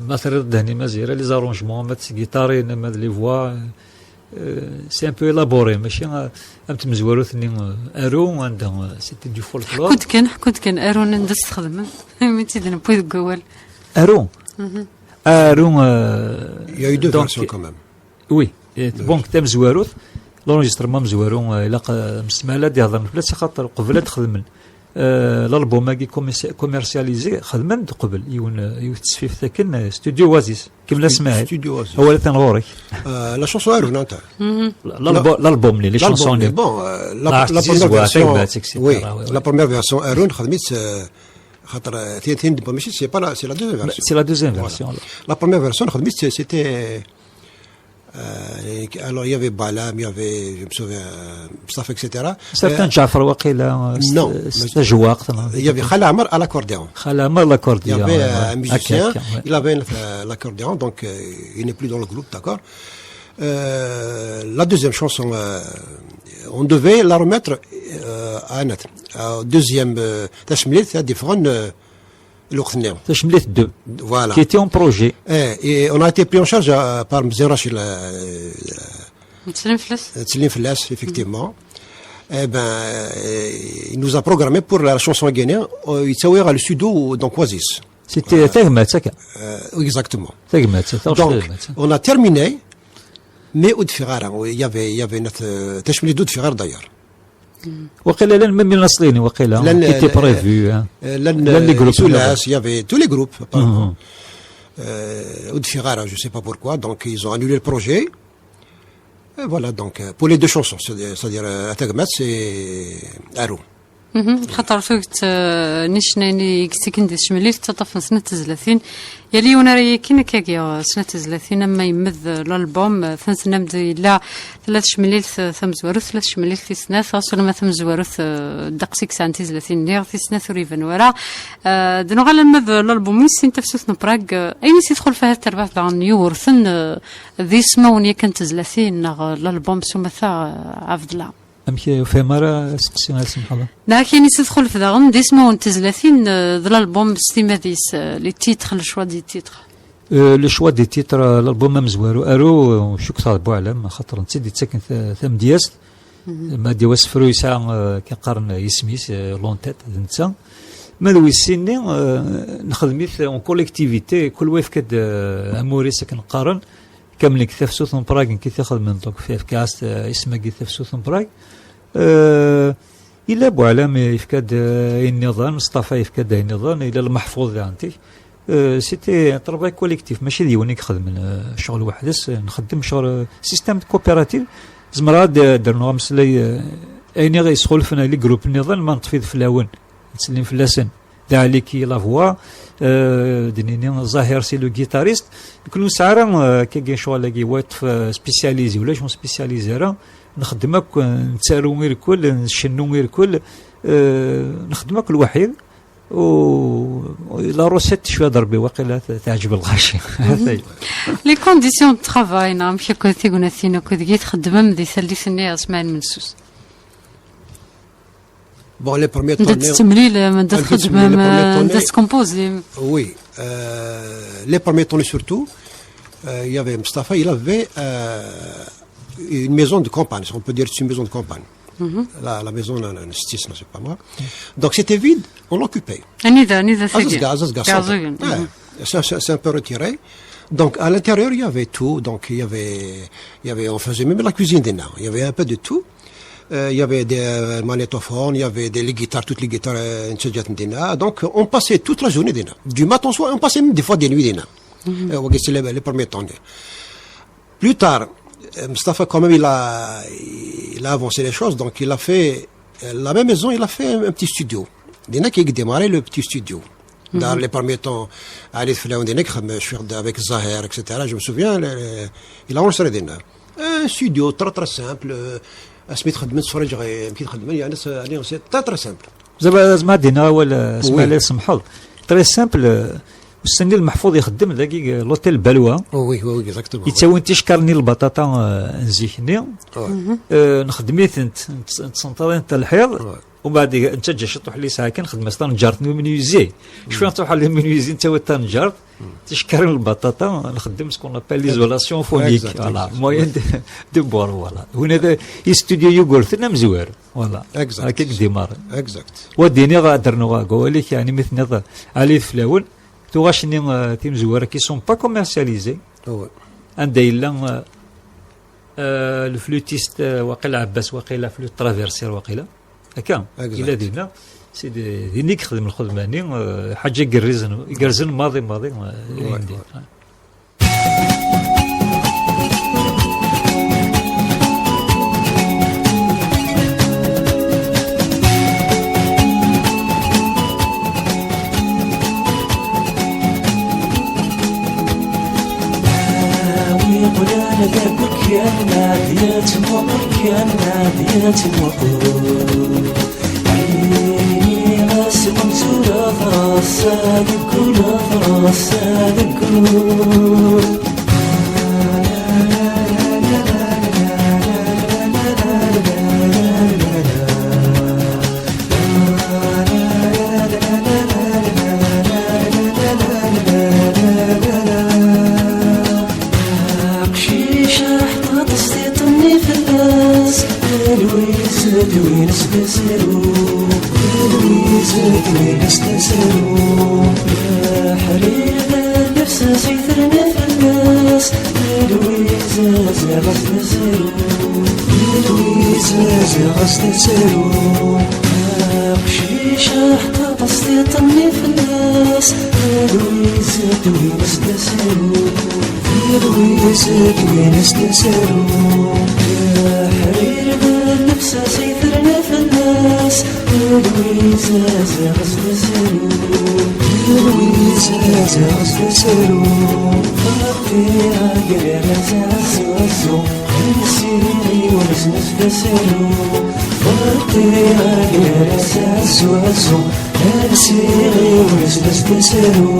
ma terriḍ Dehni Mazira, les arrangements, ama d tgiṭarin, ama d les voix, eh, Euh, c'est un peu élaboré, mačči, euh, am tmezwarut-nni, euh, Aru, anda, euh, c'était du folklore. Ḥku-d kan, ḥku-d kan, Aru, anda s-txedmem? Mi tt-id-newwi deg wawal. Aru? Mhm. Aru, euh, Il y a eu deux donc, versions quand même. Oui, et deux. Bon, tamezwarut, l'enregistrement amezwaru, euh, ilaq, euh, msesmala ad d-ihḍer fell-as, axaṭer qbel ad xedmen. Euh, l'album-agi commerci-, commercialisé, xedmen-d qbel, yiwen, euh, yiwet tesfift akken, euh, Studio Oasis. Kemmel a Smaɛil. Studio Oasis. Awal atan ɣur-k. Euh, la chanson Arun, hein, t'as. Mhm. L'album, l'album, les, les chansons, les, bon, euh, la, la première version, et cetera, oui, ouais, ouais. La première version, Arun, xedmet, euh, xaṭer, euh, tin, tin, c'est pas la, c'est la deuxième version. C'est la deuxième version, là. La première version, xedmet, c'est, c'était, euh, alors, il y avait Balam, il y avait, je me souviens, euh, Mustafa, et cetera. Certains, euh, Jafar, waqila, euh, non, c'est, mais c'est Jawaq, non. Il y avait Khala Amar à l'accordéon. Khala Amar, l'accordéon, il y avait, ouais, euh, ouais, un musicien, ok, ok, ouais. Il avait, euh, l'accordéon, donc, euh, il n'est plus dans le groupe, d'accord. Euh, la deuxième chanson, euh, on devait la remettre, euh, à un autre. Euh, deuxième, euh, Tachmlit, c'est différent, euh, Tachmlit deux. Voilà. Qui était en projet. Eh, et on a été pris en charge, euh, par Mzé Rachid, euh, Tsellim Flas. Tsellim Flas, effectivement. Eh ben, euh, il nous a programmé pour la chanson guinéenne, euh, il s'est le studio, donc Oasis. C'était, euh, Tagmat, ça. Euh, exactement. Tagmat, ça, donc, Tagmat, ça. On a terminé, mais Oud Ferrara, il y avait, il y avait notre, euh, Tachmlit d'Oud Ferrara d'ailleurs. Waqila llan même Nasrini, waqila, qui était prévu, hein. Euh, llan, llan les groupes, il y avait tous les groupes, apparemment. Mhm. Euh, Oud Ferrara, je sais pas pourquoi, donc ils ont annulé le projet. Et voilà, donc, euh, pour les deux chansons, c'est-à-dire, c'est-à-dire, euh, Atagmat et Arou. Mhm, xaṭer tuget, euh, n icennayen i yettikin di tecmlilt, ttaṭṭafen snat tezlatin. Yal yiwen ara yakin akkagi, eh, snat tezlatin, am ma yemmed, eh, l'album, eh, tennam-d yella tella tecmlilt, eh, tamezwarut, tella tecmlilt tis snat, ɣas ulamma tamezwarut, eh, ddeqs i yesɛan tizlatin-nni, tis snat ur iban wara. Eh, d nuɣal alma d l'album wis sin tafsut n Prag, eh, ayen i s-txulef ahat terbaɛt daɣen n Yugurten, eh, d ismawen yakan n tezlatin neɣ, eh, l'album s umata, eh, Abdella. Amek ur fhimeɣ ara aseqsi, a Semḥala? Neɣ akken i s-txulef daɣen d ismawen n tezlatin, eh, d l'album s timmad-is, eh, les titres, le choix des titres. Euh, le choix des titres, euh, l'album amezwaru, Aru, euh, cukkeɣ d Buɛlam, axaṭer netta i d-yettaken ta-, tamedyazt. Mhm. Ma d-yawi asefru yesɛa, euh, akken qqaren, euh, isem-is, euh, l'entête, d netta. Ma d wis sin-nni, euh, nexdem-it en collectivité, kul wa yefka-d, euh, amur-is akken qqaren. Kamel deg tafsut n Prag, nekk i t-ixedmen, donc, yefka-as, euh, isem-agi, tafsut n Prag. Euh, yella Buɛlam yefka-d, euh, ayen nniḍen, Mustafa yefka-d ayen nniḍen, yella Lmeḥfuḍ daɣen tik. Euh, c'était un travail collectif, mačči d yiwen i ixedmen, euh, ccɣel weḥd-s, euh, nxeddem ccɣel, euh, système de coopérative. Zemreɣ ad d-, ad d-rnuɣ ameslay, euh, ayen i ɣ-yesxulfen les groupes nniḍen, ma neṭṭef-it fell-awen, nettsellim fell-asen. D Ɛli qui la voix, euh, d nini Zahir, c'est le guitariste. Nekni ur nesɛi ara, euh, akkagi ccɣel-agi, wa yeṭṭef, euh, spécialisé, ulac ur spécialisé ara. Nxeddem akk, euh, nettaru irkel, ncennu irkel, euh, nxeddem akk lwaḥid. U la recette, cwiya d Rebbi, waqila t-, teɛǧeb lɣaci. Mhm. Les conditions de travail, neɣ amek akk tignatin akk deg i txeddmem di tallit-nni, a Smaɛil Mensus? Bon, les premiers temps, anda tettemlilem, anda txeddmem, anda teskumpuzim? Oui, euh, les premiers temps surtout, euh, il y avait Mustafa, il avait, euh, une maison de campagne, on peut dire c'est une maison de campagne. Mhm. La, la maison, la, la, la, c'est pas moi. Donc c'était vide, on l'occupait. Anida, anida tagi? Azazga, Azazga, centre. Azazga, ouais. Mhm. C'est, c'est, c'est un peu retiré. Donc à l'intérieur, il y avait tout. Donc il y avait, il y avait, on faisait même la cuisine dinna. Il y avait un peu de tout. Euh, il y avait des, euh, magnétophones, il y avait des, les guitares, toutes les guitares, euh, n tseǧǧat dinna. Donc, on passait toute la journée dinna. Du matin au soir, on passait même des fois des nuits dinna. Mhm. Euh, wagi, c'est les, les premiers temps. Plus tard, euh, Mustafa, quand même, il a, il a avancé les choses. Donc, il a fait, euh, la même maison, il a fait un, un petit studio. Dinna qui a démarré le petit studio. Dans les premiers temps, Ali Flaoun dinna, avec Zahir, et cetera. Je me souviens, le, le, il a enregistré dinna. Un studio très, très simple. Euh, asmi txeddmen, tfeṛṛiǧ ɣer amek i txeddmen, yeɛni, c'est, allez, c'est très, très simple. Zaba, zma dina awal, euh, oui. Smaɛil, semḥeḍ. Très simple, euh, Ussan-nni Lmeḥfuḍ ixeddem dagi, l'hôtel Balwa. Oh oui, oui, oui, exactement. Yettawin ticekkar-nni n lbaṭaṭa, euh, n zik-nni. Ouais. Euh, nxeddem-itent, nt-, ntsenṭaḍ-int ɣer lḥiḍ. Ouais. Umbeɛd, nttaǧǧa ciṭuḥ li yesɛa kan, nxeddem-as tanǧart n umenuisier. Cwiya nruḥ ɣer le menuisier, nettawi tanǧart, ticekkar n lbaṭaṭa, nxeddem ce qu'on appelle l'isolation phonique. Exact, voilà, exact. Moyen de, de boire, voilà. Huna d, i studio Yugurten amezwar. Voilà. Exact. Akka i d-imaren. Exact. Wa d-iniɣ ad d-rnuɣ deg wawal-ik, yeɛni mi tenniḍ Ɛli Ideflawen, tuɣac-nni, euh, timezwura qui sont pas commercialisées. Ouais. Anda yella, euh, euh, le flûtiste, euh, waqila Ɛebbas, waqila flûte traversière, waqila. Akka, exact. Yella dinna, c'est de, dinna i yexdem lxedma-nni, euh, ḥaǧa igerrzen, igerrzen maḍi, maḍi, euh, ouais, ilindi. Ouais. Wi qlan deg ukyan, ad yettmuqul kan, ad yettmuqul. Ini-as wamzur aḍras, ad yeggul aḍras, ad yeggul. Aqcic aḥṭaṭ s tiṭ-nni fell-as, d Lwiz d Wines d asaru, d Lwiz d Wines d asaru. Leḥrir d llebsa-s i terna fell-as, d Lwiz aziɣ-as d asaru, d Lwiz aziɣ-as d asaru. Aqcic aḥṭaṭ s tiṭ-nni fell-as, d Lwiz d Wines d asaru, d Lwiz d Wines d asaru. Leḥrir d llebsa-s i terna fell-as, d Lwiz aziɣ-as d asaru, d Lwiz aziɣ-as d asaru. Ferqi agrar-as aɛezzu ɛezzu, ad nessiɣ i wezn-as d asaru. Ferqi agrar-as aɛezzu ɛezzu, ad nessiɣ i wezn-as d asaru.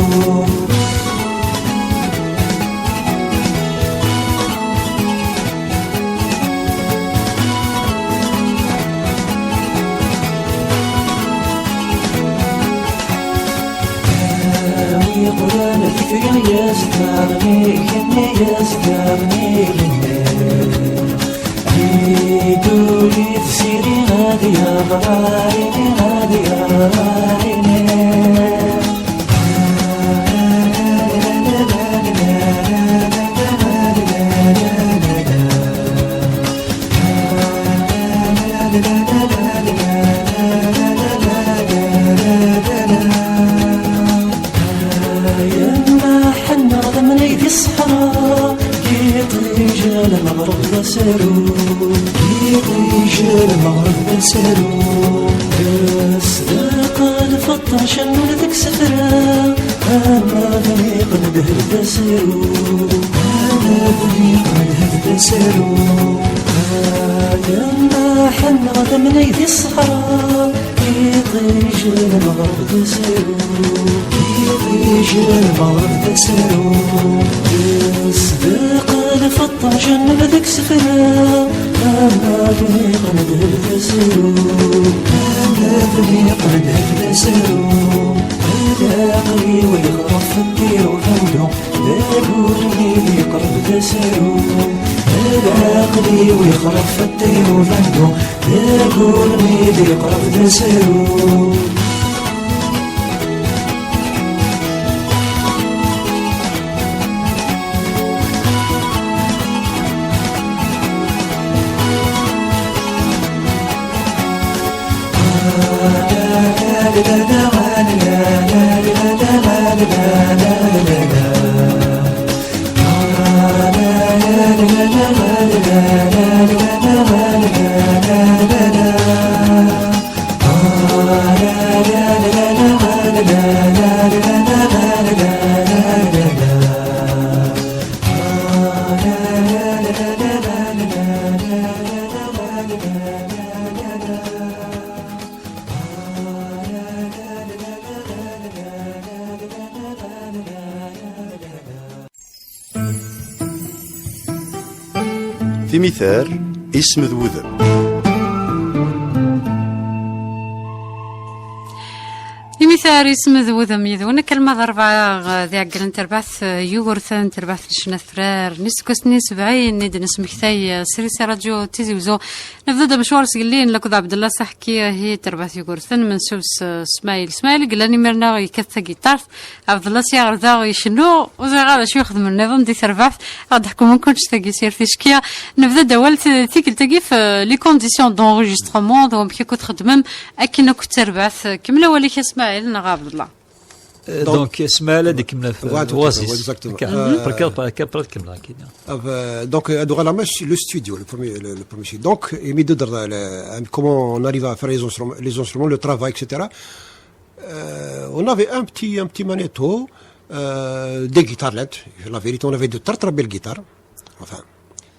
Wi qlan tikri-as daɣen igenni-as daɣen igenni. Iduri tiziri ad yaɣ ɛini, ad yaɣ ɛini. Yemma ḥenneɣ d amnay di ṣṣeḥra, iṭij lmeɣreb d asaru, iṭij lmeɣreb d asaru. Sdaq lfeṭṭa cennun deg sefra, ama bniq n dehb d asaru, ama bniq n dehb d asaru. Yemma ḥenneɣ d amnay di ṣṣeḥra, iṭij lmeɣreb d asaru, iṭij lmeɣreb d asaru. Sdaq lfeṭṭa cennun deg sefra, ama bniq n dehb d asaru, ama bniq n dehb d asaru. Ad aql-iw yexref ṭṭir ubandu, d agurmi d-yeqreb d asaru. Ad aql-iw yexref ṭṭir ubandu, d agurmi d-yeqreb d asaru. Imitar, isem d wudem. Imitar, isem d wudem yid-wen, akka alma d rebɛa, eh, di ɛeggal n terbaɛt, eh, Yugurten, terbaɛt n ccna tefrar n iseggasen n sebɛin i d-nesmektay, eh, srid si Radio Tizi Uzzu. Nebda-d amecwar sgellin lakked Ɛebdella Saḥki, hi terbaɛt Yugurten, mensub s, eh, Smaɛil. Smaɛil i yellan imir-nneɣ yekkat tagiṭart, Ɛebdella sya ɣer da icennu, ur ẓriɣ ara acu ixedmen nniḍen di terbaɛt, ad d-ḥkumen kunc tagi s yir ticki. Nebda-d awal t-, tikkelt-agi f, euh, les conditions d'enregistrement, d wamek akk txeddmem akken akk d terbaɛt. Kemmel awal-ik a Smaɛil neɣ a Ɛebdella. Euh, donc, Smaɛil ad ikemmel ɣef, voilà, euh, tout à fait, Oasis. Ouais, exactement. Akka, euh, après, après, après, ad kemmleɣ akkin. Euh, donc, euh, ad uɣaleɣ ma le studio, le premier, le, le premier site. Donc, imi d-, d-, le, le, comment on arrive à faire les instruments, les instruments, le travail, et cetera. Euh, on avait un petit, un petit magnéto, euh, des guitares lentes. La vérité, on avait de très, très belles guitares. Enfin,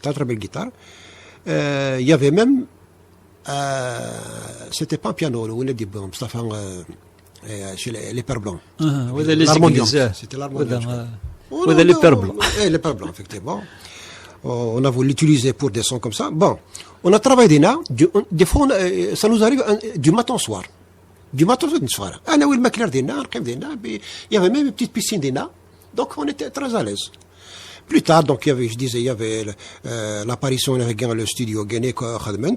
très, très belles guitares. Euh, il y avait même, euh, c'était pas un piano, on a dit, bon, Mustapha, euh, euh, c'est les, les Pères Blancs. Ah, ouais, les L'harmonium. Églises. C'était l'harmonium, ouais, je crois. Euh, oh, ouais, non, les non, Pères Blancs. Eh, les Pères Blancs, effectivement. On a voulu l'utiliser pour des sons comme ça. Bon, on a travaillé des, des fois, on a, euh, ça nous arrive un, du matin au soir. Du matin au soir. Ah, on a eu le macler dinna, on a dinna, puis il y avait même une petite piscine dinna. Donc, on était très à l'aise. Plus tard, donc, il y avait, je disais, il y avait le, euh, l'apparition de le studio Guéné Khadment.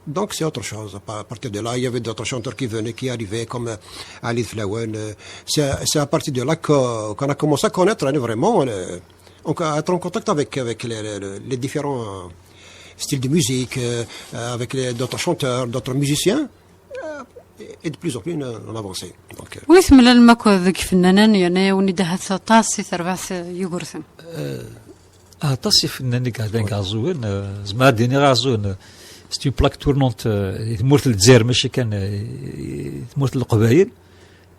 Donc, c'est autre chose. À partir de là, il y avait d'autres chanteurs qui venaient, qui arrivaient, comme, euh, Ali Flawen. Euh, c'est, c'est à partir de là que, qu'on a commencé à connaître, hein, vraiment, euh, donc, à être en contact avec, avec les, les, les différents, euh, styles de musique, euh, euh, avec les, d'autres chanteurs, d'autres musiciens. Euh, et de plus en plus, on, on avançait. Donc, euh, wi temlalem akk deg ifennanen yerna-yawen-id ahat aṭas i terbaɛt, euh, Yugurten? Euh, aṭas ifennanen i iɛeddan deg Iɛeẓẓugen, euh, zemreɣ ad d-iniɣ Iɛeẓẓugen, euh, c'est une plaque tournante, euh, i tmurt n Lezzayer, mačči kan, euh, i tmurt n Leqbayel.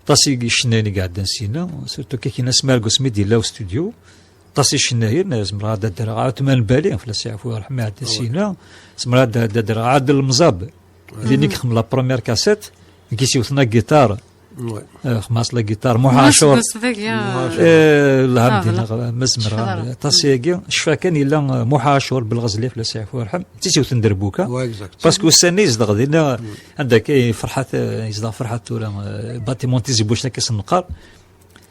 Aṭas i icennayen i iɛeddan syin-a, surtout Kakina Smerg asmi d-yella ustudio. Aṭas icennayen, zemreɣ ad d-adreɣ Ɛutman Bali, fell-as yeɛfu yerḥem, iɛedda syin-a. Zemreɣ ad d-, ad d-adreɣ Ɛadel Mẓab. D ini i yexdem la première cassette, deg-s yiwet n agiṭar. Ouais. Eh, xmas la guitare, Muḥ Acur. Eh, lham dina, ma zemreɣ. Aṭas-agi, cfa kan yella, eh, Muḥ Acur Belɣezli, fell-as yeɛfu yerḥem. D tisiwt n Derbuka. Ouais, exact. Parce que ussan-nni yezdeɣ dinna, anda akka i Ferḥat, eh, yezdeɣ Ferḥat tura, eh, bâtiment Tizi Bucen akka s-neqqar.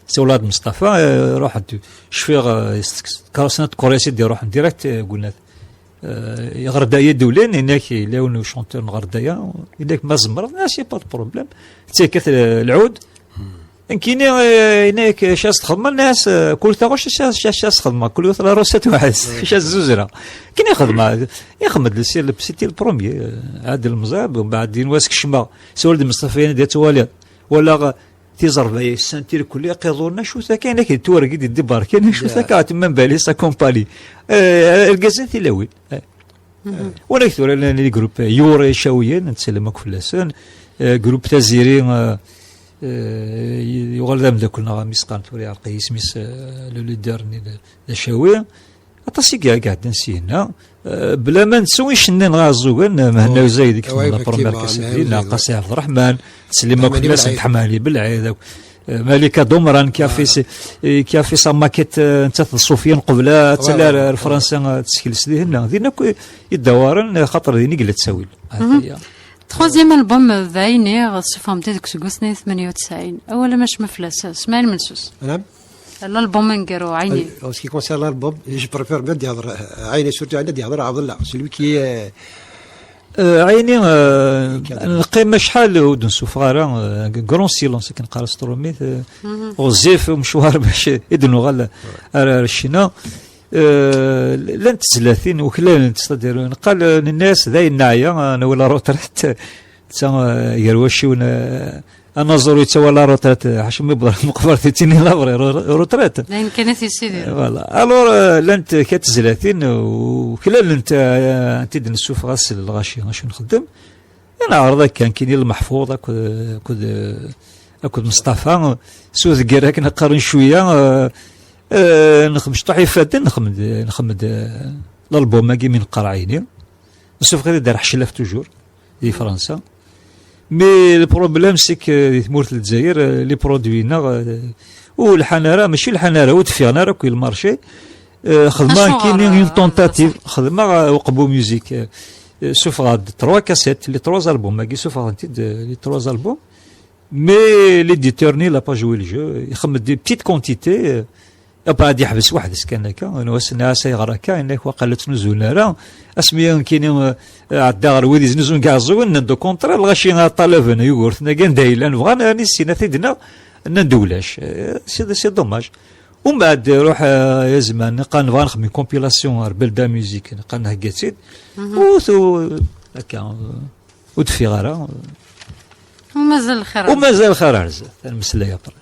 Sawleɣ-d Mustafa, eh, ruḥent, cfiɣ, eh, s tkarusna n tkuryasin d-iruḥen direct, eh, gunat. Eh, ɣer daya d-ulin, inak, yella yiwen uchanteur n ɣer daya, inak ma tzemreḍ, nniɣ-as, y a pas de problème. Ttaket, eh, lɛud. Nekkini, eh, inak, acu as-txedmeḍ? Nniɣ-as, eh, kul taɣect, acu as-, acu as-txedmeḍ? Kul yiwet la recette waḥed-s, acu as-zuzreɣ. Nekkini xedmeɣ, ixdem-d le, c'était le premier, eh, Ɛadel Mẓab, mbeɛd yenwa-s kecmeɣ, sawel-d Mustafa, yenna-d ad twaliḍ. Walaɣ, tiẓerba-ya yessan tirkelli, aqiḍun-a, acu-t akka, akken yettwareg-d, yeddibar kan, acu-t akka, Ɛetman Bali, sa compagnie. Eh, argaz n tilawin. Eh. Wala tura, llan les groupes, eh, Yura Icawiyen, nettsellem akk fell-asen. Eh, groupe Taziri, eh, eh, yuɣal d ameddakel-nneɣ, mi s-qqaren tura, yeɛreq-iyi isem-is, eh, le leader-nni d, d Acawi. Aṭas i iɛeddan syin-a. Eh, bla ma nettu icennayen ɣer Iɛeẓẓugen, eh, Mhenna Uzayed, i yexdem la première cassette, neɣ Qasi Ɛebderreḥman, Slim akk fell-asen, Ḥmani Belɛid akk. Eh, Malika Domran, qui a fait ses, eh, qui a fait sa maquette, eh, nettat d Sufyan qbel ad tali ar, ar Fransa, eh, ad tesekles dihin. Din akk i ddawaren, eh, xaṭer din i yella ttawil. Troisième album, eh, d Ɛini, tessufɣem-t deg useggas n tmenya u tesɛin. Awal amac ma fell-as, Smaɛil Mensus. L'album aneggaru, Ɛini. En ce qui concerne l'album, je préfère bien ad yehder, euh, Ɛini, surtout Ɛini, ad yehder Ɛebdella, celui qui est, euh, Ɛini, euh, neqqim acḥal ur d-nessufeɣ ara, euh, grand silence, akken qqaren s trumit, euh, ɣezzif umecwar bac i d-nuɣal ar, ar ccna. Euh, llant tezlatin, uklalent, c'est-à-dire, neqqal, euh, nenna-as, dayen neɛya, euh, nawel la retraite, d ta, euh, gar wacciwen, euh, Anaẓur yettawi la retraite, ḥaca mi yewweḍ meqbert yettini la vraie re-, retraite. D ayen kan i t-yessidir. Voilà. Alors, euh, llant kra tezlatin, euh, uklalent, euh, anti d-nessufeɣ ass n lɣaci, acu nxeddem? Neɛreḍ akka, nekkini Lmeḥfuḍ akked, akked, akked Meṣṭafa, s udegger akken qqaren cwiya, euh, euh, nexdem cṭuḥ ifadden, nexdem-d, nexdem-d, euh, l'album-agi mi neqqar Ɛini. Nessufeɣ-it-id ar Ḥcellaf toujours, di Fransa. Mais le problème, c'est que di tmurt n Lezzayer, euh, les produits-nneɣ, euh, ur lḥan ara, mačči lḥan ara, ur d-ffiɣen ara akk i lmarché. Euh, xedmeɣ nekkini une tentative, xedmeɣ, euh, uqbu musique, euh, euh, suffɣeɣ-d trois cassettes, les trois albums-agi suffɣeɣ-tent-id, euh, les trois albums. Mais l'éditeur-nni l'a pas joué le jeu, ixemmem-d des petites quantités, euh, après ad yeḥbes weḥd-s kan akka, nwas-nni-as ayɣer akka, yenna-ak waqila ttnuzun ara. Asmi nekkini, euh, ɛeddaɣ ɣer wid yeznuzun deg Iɛeẓẓugen, nnan-d au contraire, lɣaci ṭalaben Yugurten-agi anda yellan, bɣan ad nissin, ad t-id-naɣ, nnan-d ulac. Euh, c'est, c'est dommage. Umbeɛd iruḥ, eh, Yazman, qqaren bɣan nexdem compilation ar Belda Musique, qqaren nhegga-tt-id. Mhm. U tu-, akka, eh, ur d-teffiɣ ara. U mazal lxir ar zdat. U mazal lxir ar zdat. Ad nemmeslay après.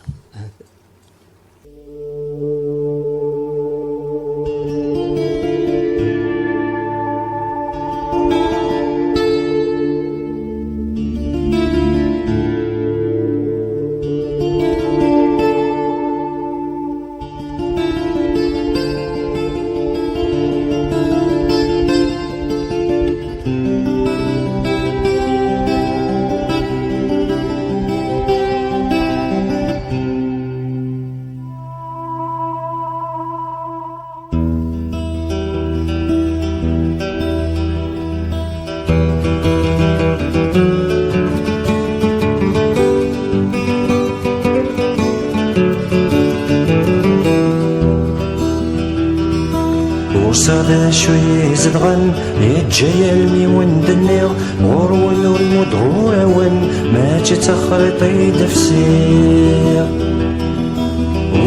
Ur sɛiɣ d acu yi-izedɣen, yeǧǧa-yi almi wen-d-nniɣ, ɣur-wen ur lmud ɣur-awen, mačči d taxriṭ i d-fsiɣ.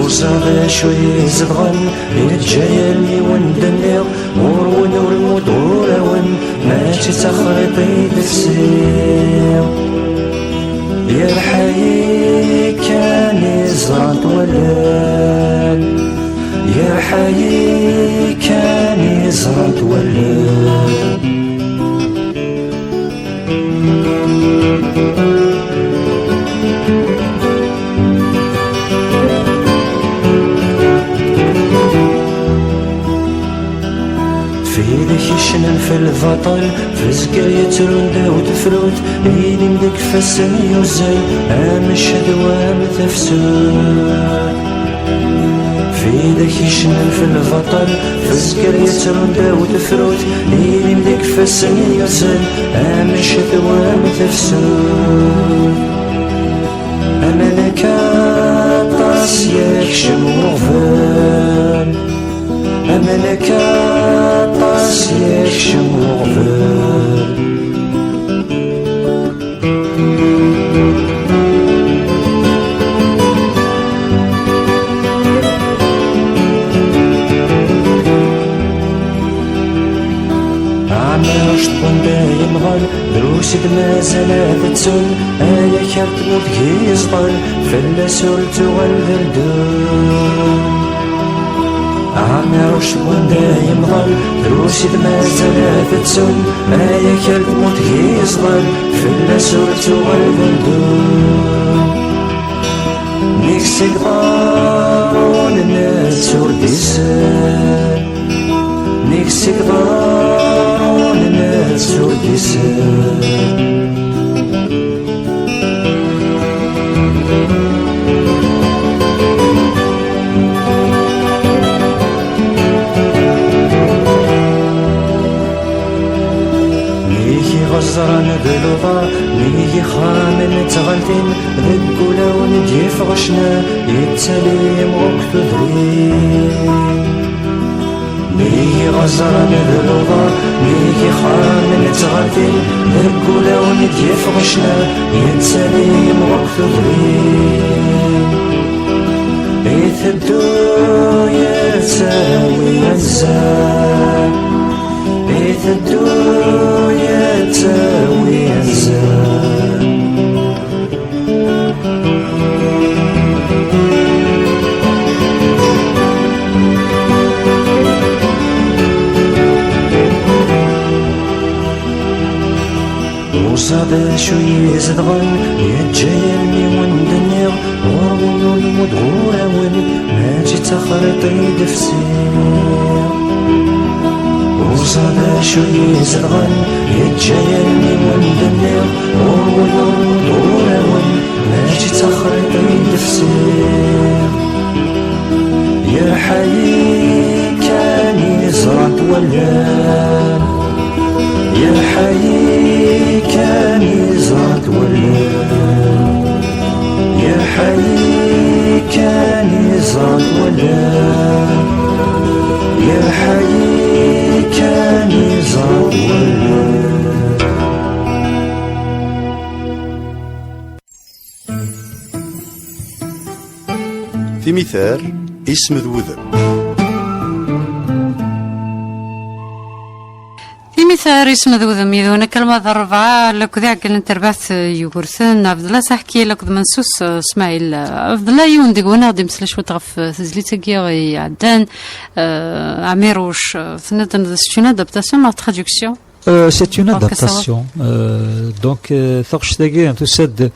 Ur sɛiɣ d acu yi-izedɣen, yeǧǧa-yi almi wen-d-nniɣ, ɣur-wen ur lmud ɣur-awen, mačči d taxriṭ i d-fsiɣ. Yerḥa-yi kan i ẓrant wallen, yerḥa-yi kan i ẓrant wallen. Fi d-ak icnan f lbaṭel, tezger yettrun ddaw tefrut, ilim deg ifassen yuzzel, am ccedwa am tefsut. Fi d-ak icnan f lbaṭel, tezger yettrun ddaw tefrut, ilim deg ifassen yuzzel, am ccedwa am tefsut. Aman akka aṭas yekcem uɣbel, aman akka aṭas yekcem uɣbel. Ɛmiṛuc n wanda yemɣel, drus i d-mazal ad ttun, ay akal tmurt g iẓḍan, fell-as ur tuɣal d ldun. Ɛmiṛuc n wanda yemɣel, drus i d-mazal ad ttun, ay akal tmurt g iẓḍan, fell-as ur tuɣal d ldun. Nek seg ḍarun-nnes ur d-isel, nek seg ḍarun-nnes ur d-isel. Nnig iɣeẓran d luḍa, nnig ixxamen d tɣaltin, deg ulawen i d-yeffeɣ ccna, yettali yemɣuk tudrin. Nnig iɣeẓran d luḍa, nnig ixxamen d tɣaltin, deg ulawen i d-yeffeɣ ccna, yettali yemɣuk tudrin. Iteddu yettawi azal, iteddu yettawi azal. Uẓaḍ acu yezedɣen, yeǧǧa-yi almi wen-d-nniɣ, ɣur-wen ur lmud ɣur-awen, mačči d taxriṭ i d-fsiɣ. Uẓaḍ acu yezedɣen, yeǧǧa-yi almi wen-d-nniɣ, ɣur-wen ur lmud ɣur-awen, mačči d taxriṭ i d-fsiɣ. Yerḥa-yi Yerḥa-yi kan iẓad wallen. Timitar, isem d wudem. Timitar, isem d wudem yid-wen akka alma d ṛṛebɛa, lakk d iɛeggalen n terbaɛt, eh, Yugurten, Abdella Saḥki, lakk d Mensus, eh, Smaɛil. Eh, Abdella, yiwen deg-wen ad d-imeslay cwiṭ ɣef, eh, tezlit-agi iɛeddan, eh, Ɛmiruc, eh, tenniḍ-d c'est une adaptation neɣ traduction? Euh, c'est une adaptation. Euh, donc, euh, taɣect-agi, tusa-d,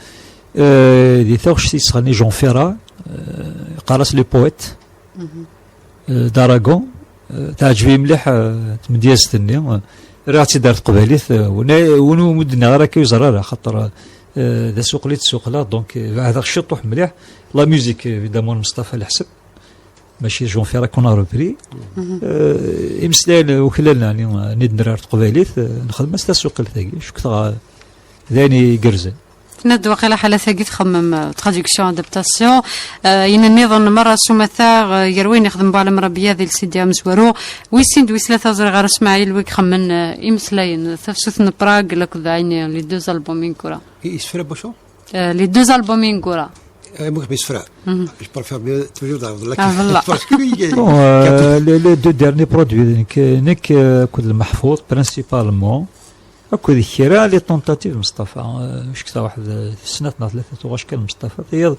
euh, di taɣect i yesɣan i Jean Ferrat, euh, yeqqar-as les poètes, euh, d'Aragon. Euh, teɛǧeb-iyi mliḥ, euh, tmedyazt-nni. Euh, rriɣ-tt-id ar teqbaylit, euh, win, win ur d-nniɣ ara akka ur yeẓri ara, xaṭer, euh, d asuqel i d-suqleɣ, donc, euh, beɛdeɣ ciṭuḥ mliḥ. La musique, évidemment, n Mustafa Leḥseb. Mačči d Jean Ferrat qu'on a repris. Euh, imeslayen uklalen, ɛni, nni d-nerra ar teqbaylit, euh, nexdem-as tasuqilt-agi. Cukteɣ, euh, d ayen igerrzen. Tenna-d waqila ḥala tagi txemmem, euh, traduction, adaptation. Euh, ayen nniḍen merra s umata, euh, gar wayen ixdem Buɛlam Rabia di lsidi amezwaru. Wis sin d wis tlata ẓriɣ ara Smaɛil wi ixemmen, euh, imeslayen, tafsut n Prague, lakk d ayen, les deux albums ineggura. Isefra n wacu? Euh, les deux albums ineggura. Euh, moi, mes frères. Je préfère bien toujours dans la Ah, voilà. Parce que il y a Bon, euh, quatre les, les deux derniers produits, nekk, nekk, euh, akked Lmeḥfud, principalement, akked kra les tentatives, Mustafa, euh, cektaɣ waḥed, euh, snat neɣ tlata tuɣac kan, Mustafa, tiyaḍ,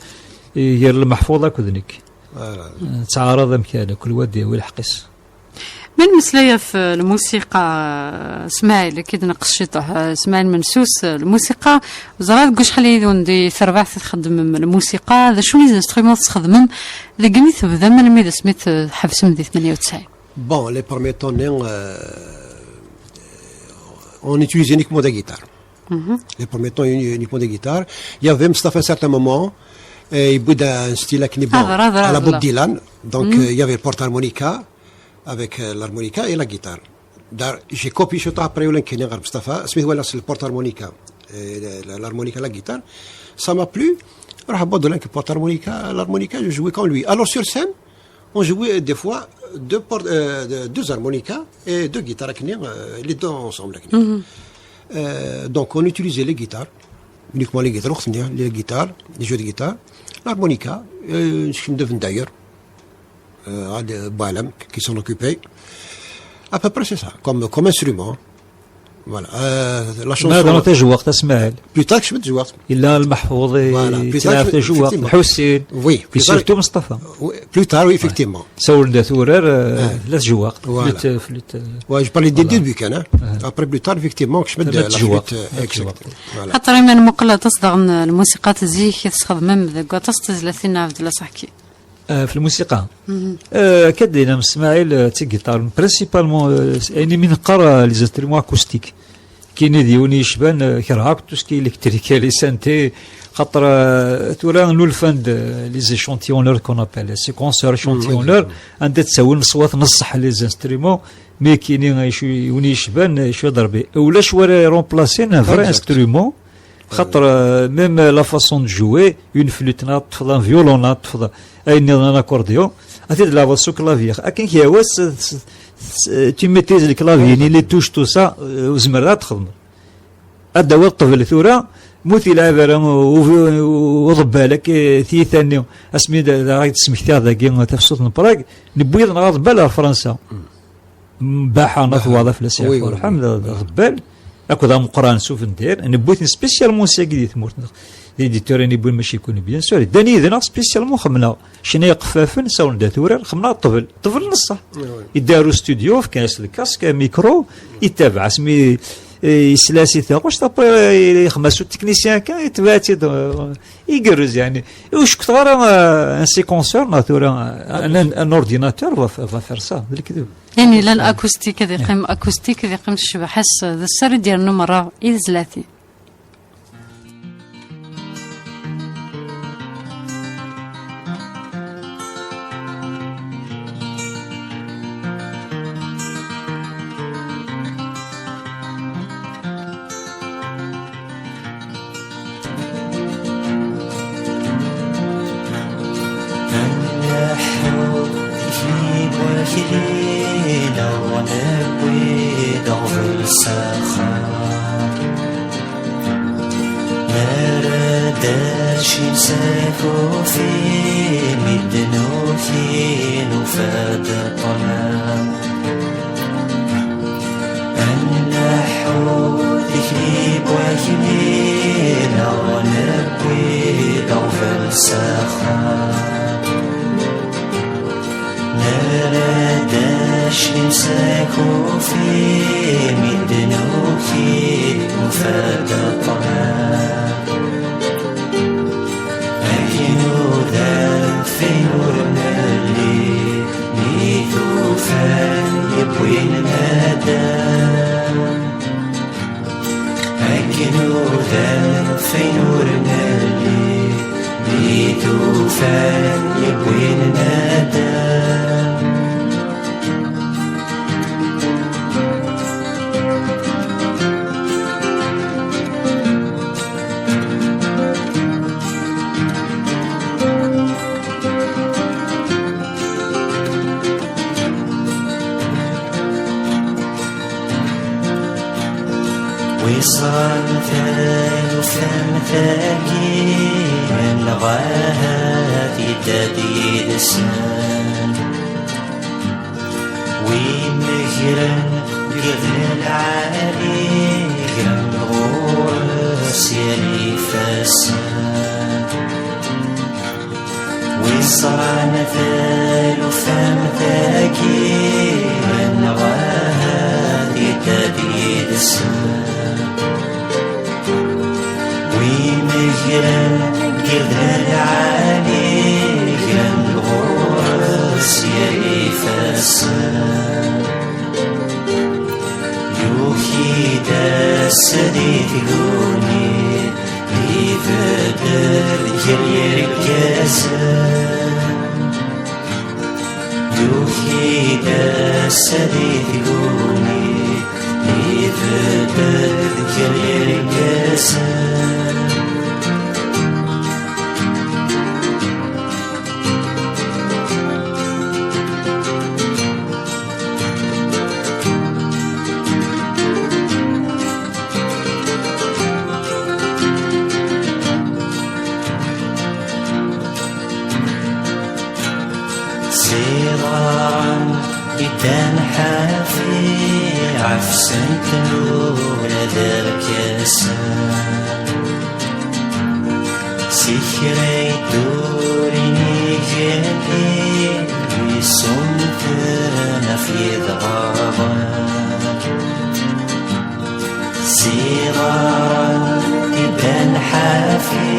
gar Lmeḥfud akked nekk. Voilà. Euh, ttɛaraḍ amkan, kul wad yawi lḥeqq-is. Ma nmeslay ɣef, eh, lmusiqa, eh, Smaɛil, akka i d-neqqes ciṭuḥ, eh, Smaɛil Mensus, eh, lmusiqa, ẓriɣ deg wacḥal yid-wen di terbaɛt i txeddmem lmusiqa, d acu n les instruments tesxedmem deg mi tebdam almi d asmi tḥebsem di tmenya u tesɛin? Bon, les premiers temps, euh, on utilisait uniquement des guitares. Les premiers temps, uni-, uniquement des guitares. Il y avait Mustafa à un certain moment, euh, il boude un style à Kniban, Hâdra, hâdra, à la Bob Dylan. Donc, euh, il y avait le porte-harmonica avec, euh, l'harmonica et la guitare. D'ailleurs, j'ai copié ce temps après, au Lenkini, Mustafa, Smith Wallace, le porte-harmonica, et le, le, l'harmonica, la guitare. Ça m'a plu. Alors, à Bob Dylan, le porte-harmonica, l'harmonica, je jouais comme lui. Alors, sur scène, on jouait des fois deux, por- euh, de- deux harmonicas et deux guitares, euh, les deux ensemble. Euh, donc, on utilisait les guitares, uniquement les guitares, les guitares, les jeux de guitare, l'harmonica, euh, je me devine d'ailleurs, euh, à des Boalem qui s'en occupaient. À peu près, c'est ça, comme, comme instrument. Voilà. Euh, la chanson. Plus tard, je me dis, voilà. Yella Lmeḥfuḍ, voilà, plus tard, effectivement. Oui, plus tard, surtout Mustafa. Oui, plus tard, oui, effectivement. Sawlen-d at wurar, euh, la tjewwaqt. Voilà. Flûte, euh, flûte, euh, ouais, je parlais des débuts, hein. Après, plus tard, effectivement, je me dis la flûte, euh, exact. Voilà. Xaṭer iman muqel aṭas daɣen, euh, lmusiqa n zik i tesxedmem deg waṭas n tezlatin n Ɛebdella Saḥki. آه، في الموسيقى. آه، كدينا من اسماعيل، آه، تيغيتار. برينسيبالمون، آه، يعني من قرا لي زانسترومون اكوستيك. كاين ديون يشبان، آه، كرهك تو سكي الكتريك، لي سانتي، خاطر، آه، تورا نولفان د لي زيشونتيونور كون ابل سيكونسور شونتيونور، عندها تساوي نصوات نصح لي زانسترومون، مي كاين شي وني يشبان شويه ضربي ولا شويه رومبلاسي ان فري انسترومون. خاطر، آه، ميم لا فاسون دو جوي، اون فلوت ناطفض، ان فيولون ناطفض، اين نظن اكورديون، اتي تلعب سو كلافيير. اكن كي هو س- س- س- تي ميتريز الكلافيي ني لي توش تو سا، آه، وزمر لا تخدم. ادوات الطبل ثورة، موت يلعب راه وضبالك، آه، ثيثاني. اسمي دا، دا راك تسمكتها داكي تفصل من براغ، نبويض نغاض بال فرنسا. Baḥa n At Waḍa fell-as yeɛfu rrḥem, d, d aɣebbal, akked ameqqran s uvender, newwi-ten spécialement sagi di tmurt-nneɣ. D éditeur i newwin, mačči kunwi, bien sûr, ddan yid-neɣ spécialement, xemneɣ cna iqeffafen, sawlen-d at urar, xemneɣ ṭṭbel, ṭṭbel n ṣṣeḥ. Idda ɣer ustudyu, fkan-as lkask, amikru, yettabaɛ asmi, eh, yesla-as i taɣect, après, eh, yexma-s uteknisyan kan, yetbeɛ-tt-id, eh, igerrez, yeɛni. Ur cukkeɣ ara, eh, un séquenceur, neɣ tura, eh, un, un, un ordinateur va, va faire ça, d lekdeb. Ayen yellan akustik ad yeqqim akustik, ad yeqqim s ccbaḥa-s, d sser i d-yernu merra i tezlatin. Yella newwi-d aɣbel s axxam. Nerra-d acim s akufi, mi d-nuki nufa-d ṭṭlam. Ad nneḥḥu tikli n wakli, neɣ newwi-d aɣbel s axxam. Nerra-d acim s akufi, mi d-nuki nufa-d ṭṭlam. Akken udan f ayen ur nelli, mi t-ufan yewwin nadam. Akken udan f ayen ur nelli, mi t-ufan yewwin nadam. Wiṣan taluft am tagi, neɣ ahat yedda-d yid-sen. Wi megren deg lɛali, gren ɣur-s yal ifassen. Wiṣan taluft am tagi, neɣ ahat yedda-d yid-sen. Wi megren deg lɛali, gren ɣur-s yal ifassen. Yuki-d ass di tguni, ibeddel gar yirgazen. Yuki-d ass di tguni, ibeddel gar yirgazen. Siɣan iddan ḥafi, ɛefsen-ten ula d arkasen. Si kra yeddurin igenni, yessumten ɣef yidɣaɣen. Siɣaren iddan ḥafi,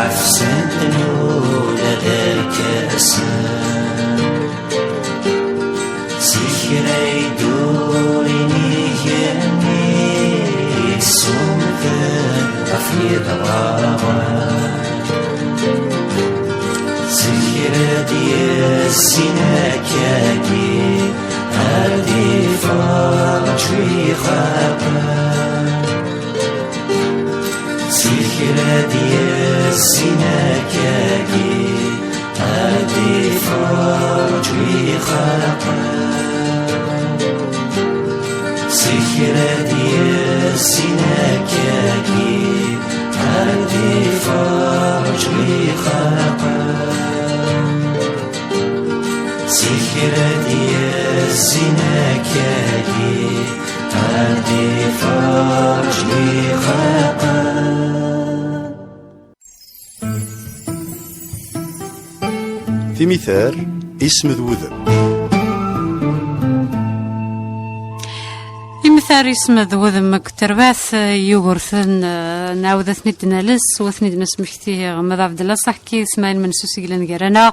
ɛefsen-ten ula d arkasen. Si kra yeddurin igenni, yessumten ɣef yidɣaɣen. Si kra d-yessin akkagi, ar d-ifeṛṛeǧ wi xaqen. Si kra d-yessin akkagi, ar d-ifeṛṛeǧ wi xaqen. Si kra d-yessin akkagi, ar d-ifeṛṛeǧ wi xaqen. Si kra d-yessin akkagi, ar d-ifeṛṛeǧ wi xaqen. Timitar, isem d wudem. Imitar, isem d wudem akked terbaɛt, eh, Yugurten, eh, nɛawed ad ten-id-nales, u ad ten-id-nesmekti, eh, ama d Ɛebdella Saḥki, d Smaɛil Mensus i yellan gar-aneɣ,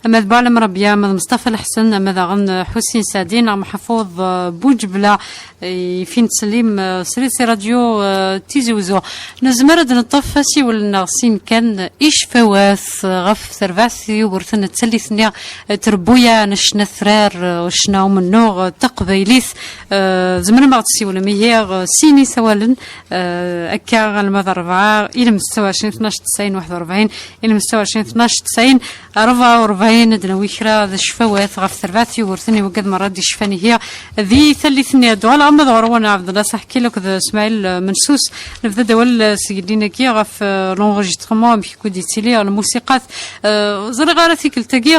ama d Buɛlam Rebya, ama d Meṣṭafa Leḥsen, ama daɣen, eh, Ḥusin Saɛdi, neɣ Mḥafuḍ, eh, Buǧebla, eh, i fin ttsellim, eh, srid si radyu, eh, Tizi Uzzu. Nezmer ad neṭṭef asiwel-nneɣ sin kan, icfawat, eh, ɣef terbaɛt Yugurten d tallit-nni, eh, trebbuyaɛ n ccna atrar, eh, ccna umennuɣ, eh, taqbaylit. Eh, tzemrem ad ɣ-d-tessiwlem ihi, eh, sin isawalen, eh, akka, d rebɛa, ilem ستة وعشرين اثناش تسعين واحد وأربعين, ilem ستة وعشرين اثناش تسعين أربعة وأربعين, ad d-nawi kra d ccfawat ɣef terbaɛt Yugurten i wigad merra d-icfan ihi di tallit-nni. Ad d-uɣaleɣ ama d ɣur-wen Ɛebdellah Saḥkil akked Smaɛil Mensus, nebda-d awal s yellin-agi ɣef, eh, l'enregistrement, amek i d-yettili lmusiqat. Eh, ẓriɣ ara tikkelt-agi,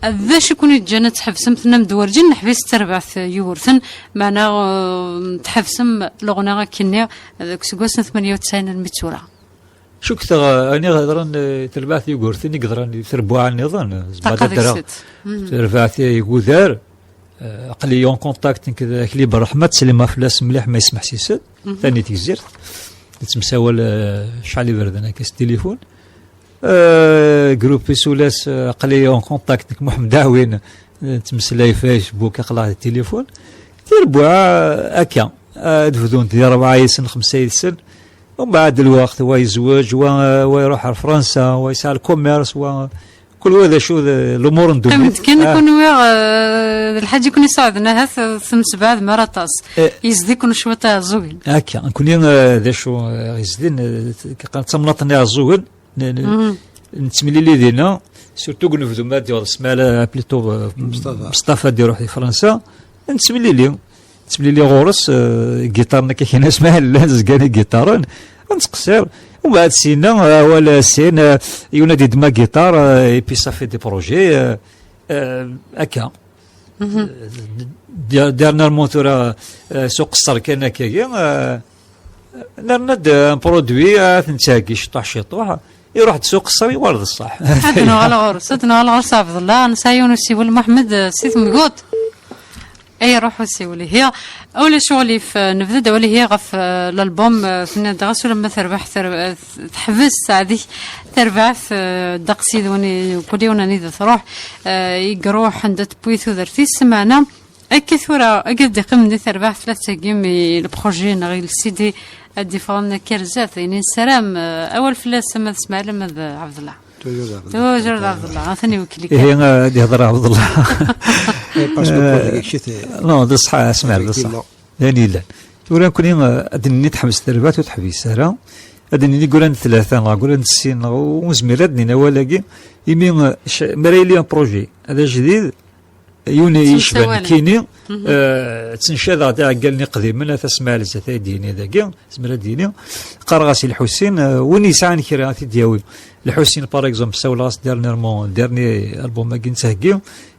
d acu i ken-yeǧǧan ad tḥebsem? Tennam-d werǧin neḥbis tarbaɛt Yugurten, meɛna, eh, tḥebsem leɣna akkenni deg useggas n ثمانية وتسعين almi d tura. Cukkteɣ, eh, ayen i ɣ-yeḍran, eh, terbaɛt Yugurten i yeḍran di terbuɛa nniḍen, eh, zeɛma d adra. Terbaɛt Igudar, eh, aql-iyi en contact nekk d Akli Berreḥma, ttsellimeɣ fell-as mliḥ ma yesmeḥsisen, tani Tegzirt. Nettemsawal, eh, cɛal iberdan akka s tilifun. Eh, grupi Sulas, eh, aql-iyi en contact nekk Muḥemmed Aɛwin, eh, nettmeslay Facebook, aql-aɣ di tilifun. Tirebbuɛa, eh, akka, eh, ad bdunt di rebɛa yid-sen, xemsa yid-sen. Umbeɛd lweqt, wa yezweǧ, wa, wa iruḥ ar Fransa, wa yesɛa lkumirs, wa, kul wa d acu d lumuṛ n ddunit. Qqim-d kan, ah, kunwi, eh, d lḥaǧa i ken-iseɛden, ahat, eh, temsebɛadem ara aṭas. Eh. Yezdi-ken cwiṭ iɛeẓẓugen. Akka, nekni, eh, d acu, eh, yezdin, eh, qqaren d tamnaḍt n iɛeẓẓugen, n-, n-, nettemlili dinna, surtout deg unebdu ma ad d-yaweḍ Smaɛil, eh, plutôt, eh, Mustafa. Mustafa ad d-iruḥ di Fransa, nettemlili. Nettemlili ɣur-s, eh, igiṭaren akka kina Smaɛil, llan zgan igiṭaren, ad nettqeṣṣir. Umbeɛd sina, eh, awal, eh, sin, eh, yiwen ad yeddem agiṭar, eh, et puis ça fait des projets, eh, eh, akka. Der-, dernièrement tura, eh, s uqeṣṣer kan akkagi, eh, nerna-d un produit, eh, ad t-nettheggi ciṭuḥ ciṭuḥ, iruḥ-d s uqeṣṣer, iwar d ṣṣeḥ. Ad nuɣal ɣur-s, ad nuɣal ɣur-s Ɛebdellah, nesɛa yiwen usiwel, Muḥemmed, eh, si Temguṭ. Ay, ruḥ usiwel, ihi. Ulac uɣlif, eh, nebda-d awal, ihi, ɣef, eh, l'album, eh, tenniḍ-d ɣas ulamma terbeḥ, ter-, eh, teḥbes Saɛdi terbaɛt, eh, ddeqs yid-wen i, kul yiwen anida truḥ, eh, i iruḥ anda tewwi tudert-is, meɛna akka tura, akka d-iqqimen di terbaɛt, la tettheggim i le projet neɣ i le C D ad d-iffɣen akka ar zdat, ayen i nessaram, eh, awal fell-as ama d Smaɛil ama d Ɛebdellah. Toujours d Ɛebdellah. Toujours d Ɛebdellah, atan iwekkel-ik. Ihi, eh, ad d-ihder Ɛebdellah. Eh, parce que, eh, kečč te-, non, d ṣṣeḥ, Smaɛil, d ṣṣeḥ. Effectivement. D ayen yellan. Tura nekkni, eh, ad d-nini teḥbes terbaɛt ur teḥbis ara. Ad d-nini guran d tlata, neɣ guran d sin, neɣ ur nezmir ad d-nini awal-agi. Imi, eh, c-, mi ara yili un projet, ad ajdid, yiwen yecban nekkini, eh, ttencadeɣ-d iɛeggalen iqdimen, ata Smaɛil zdat ay d-yini dagi, zemreɣ ad d-yini, qqareɣ-as i Lḥusin, eh, win yesɛan kra ad t-id-yawi. Lḥusin, par exemple, ssawleɣ-as dernièrement, dernier album-agi nettheggi,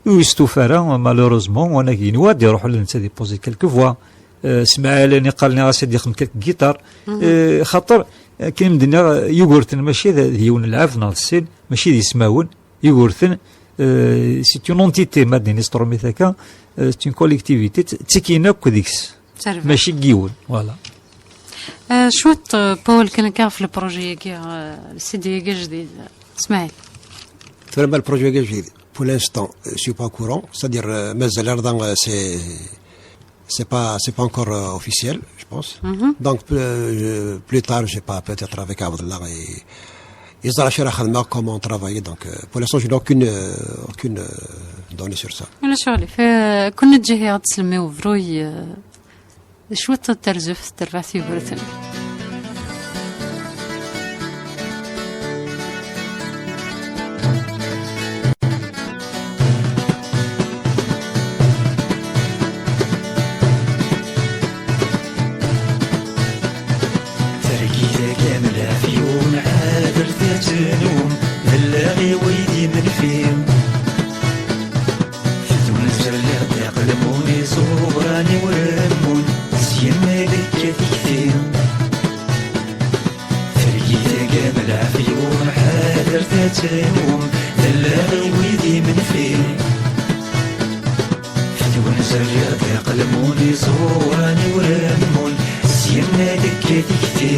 ur yestufa ara, malheureusement, wanag yenwa ad iruḥ ula d netta ad ipozi quelques voix. Eh, Smaɛil, niqal nniɣ-as ad yexdem quelques guitares. Eh, xaṭer, eh, akken i m-d-nniɣ, Yugurten mačči d, d yiwen n lɛebd neɣ d sin, mačči d ismawen. Yugurten, euh, c'est une entité, ma d-nini s trumit akka, euh, c'est une collectivité, t-, ttikin akk deg-s. Mačči n yiwen, voilà. Euh, cwiṭ, euh, Paul, kan akka ɣef le projet-agi, euh, le C D-agi ajdid, Smaɛil. Tura ma le projet-agi ajdid, pour l'instant, euh, je suis pas au courant, c'est-à-dire, euh, mazal ar da, euh, c'est C'est pas, c'est pas encore, euh, officiel, je pense. Donc, euh, je, plus tard, je sais pas, peut-être avec Abdallah et, et Zara Sherah Khalma, comment travailler. Donc, euh, pour l'instant, je n'ai aucune, euh, aucune, euh, donnée sur ça. Ulac aɣilif, eh, kul neǧǧa-t-id ɣer tselmi ubruy, eh, cwiṭ n terzuft, terbaɛt Yugurten. Targit-agi am lɛefyun, ḥader ttenwum, d allaɣ i wid imenfi. Fetwen zerliɣ-d aqelmun iẓuran iwremmun, syen ad tekkat tikti. Targit-agi am lɛefyun, ḥader ttenwum, d allaɣ i wid imenfi. Fetwen zerriɣ-d aqelmun iẓuran iwremmun, syen ad tekkat tikti.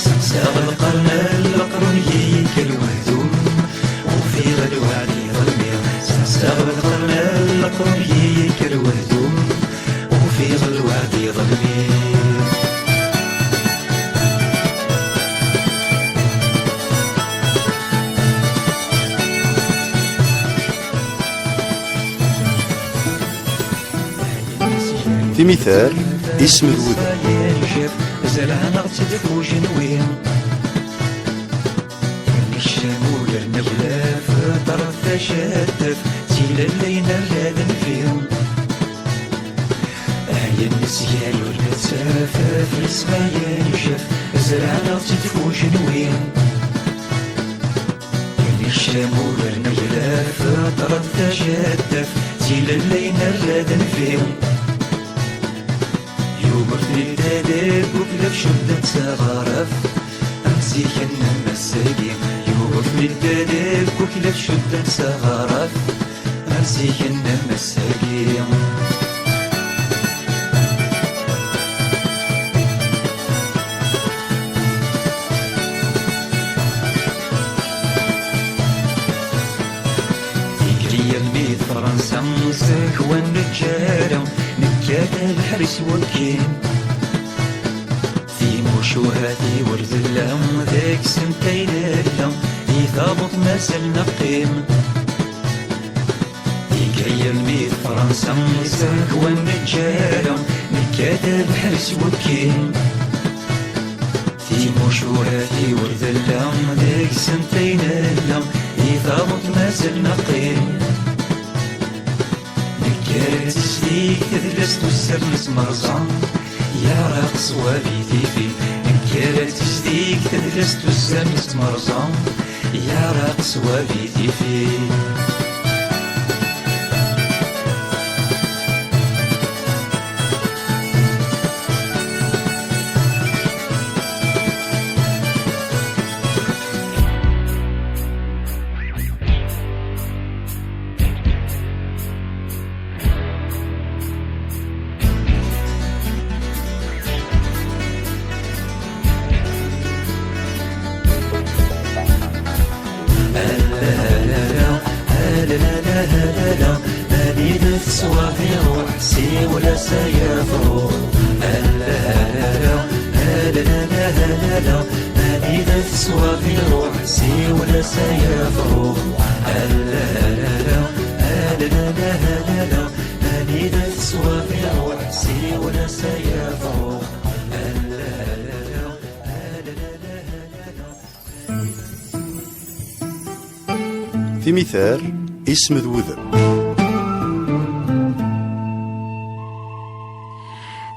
Steqsaɣ lqern n leqrun, yekker wehdum, ufiɣ lweɛd iḍelmi. Steqsaɣ lqern n leqrun, yekker wehdum, ufiɣ lweɛd iḍelmi. Timital, isem d wudem. Lehnaɣ-tt-id f ujenwi. Nekcem ugar n aglaf, ṭṭerf tajaddaf, d tilalla i nerra d nnfi. Ayen nesgar ur nettaf, ɣef lesma yencef, zerɛen-aɣ-tt-id f ujenwi. Nekcem ugar n aglaf, ṭṭerf tajaddaf, d tilalla i nerra d nnfi. Yugurten idda deg uklaf cudden s aɣref, am zik-nnem ass-agi. Yugurten idda deg uklaf cudden s aɣref, am zik-nnem ass-agi. Tiger yelmi d Fransa, zik ur neǧǧa ara, nekkat abeḥri s wakkin. Timucuha tiwerdella, deg-sent ay nella, di taḍuṭ mazal neqqim. Tiger yelmi d Fransa, zik ur neǧǧa ara, nekkat abeḥri s wakkin. Timucuha tiwerdella, deg-sent ay nella, di taḍuṭ mazal neqqim. Nekker ad tezdeg tedlest uzzal n tmerẓa, yeɛreq ṣṣwab i tifin. Nekker ad tezdeg tedlest uzzal n tmerẓa, yeɛreq ṣṣwab i tifin. Anida teswaḍ iruḥ, siwel-as ay afrux. Anida teswaḍ iruḥ, siwel-as ay afrux. Anida teswaḍ iruḥ, siwel-as ay afrux. Timitar, isem d wudem.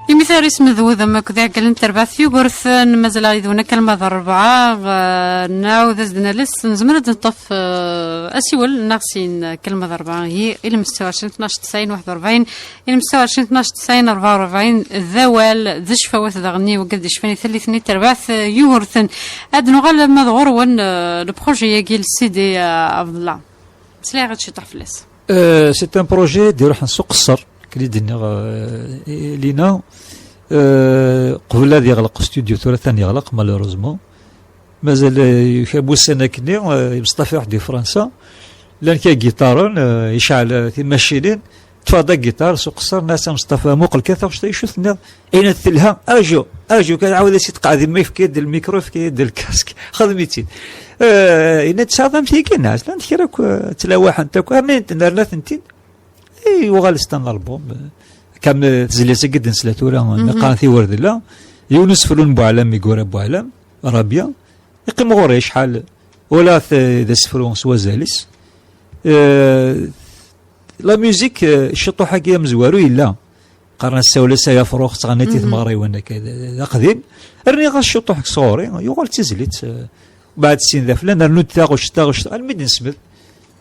Imitar isem d wudem akked iɛeggalen n terbaɛt Yugurten, mazal-aɣ yid-wen akka alma d ṛṛebɛa, eh, nɛawed ad d-nales, nezmer ad d-neṭṭef, eh, asiwel neɣ sin akka alma d ṛṛebɛa, i, i lmesta u ɛecrin tnac tesɛin waḥed u ṛebɛin, i lmesta u ɛecrin tnac tesɛin ṛebɛa u ṛebɛin, d awal, d ccfawat daɣen i wigad d-icfan i tallit-nni n terbaɛt, eh, Yugurten. Ad nuɣal ma d ɣur-wen, eh, le projet-agi, le C D, eh, Abdallah. Sliɣ-ak ciṭuḥ fell-as. Euh, c'est un projet d-iruḥen s uqeṣṣer, akken i d-nniɣ, euh, i, i Lina. Euh, qbel ad yeɣleq studio, tura atan yeɣleq, malheureusement. Mazal, euh, kra n wussan akkenni, euh, Mestafa iruḥ di Fransa. Llan kra n yigiṭaren, euh, yecɛel, euh, timacinin. Ṭṭfeɣ-d agiṭar s uqeṣṣer, nniɣ-as a Mestafa, muqel kan taɣect-a, acu tenniḍ? Ayen telha, aju, aju, kan ɛawed-as-it, qeɛd ma yefka-yi-d lmikru, yefka-yi-d lkask, xdem-itt-id. Eh, yenna-d, tesɛiḍ am tigi? Nniɣ-as, llant kra akk, eh, ttlawaḥent akk, rni-tent, nerna-tent-id. Eh, yuɣal stan lalbum, eh, kam, eh, tezlit-agi d-nesla tura, eh, mi qqaren tiwerdella, yiwen usefru n Buɛlam, Igura Buɛlam, Rabia, yeqqim ɣur-i acḥal, walaɣ-t, eh, d asefru s wazal-is. Eh, la musique, eh, ciṭuḥ-agi amezwaru yella. Qqaren-as sawel-as ay afrux, ttɣennit i tmeɣriwin akka, d, d aqdim. Rniɣ-as ciṭuḥ sɣur-i, yuɣal d tizlit, eh, beɛd sin d aflan, rnu-d taɣect, taɣect, almi d-nesmed.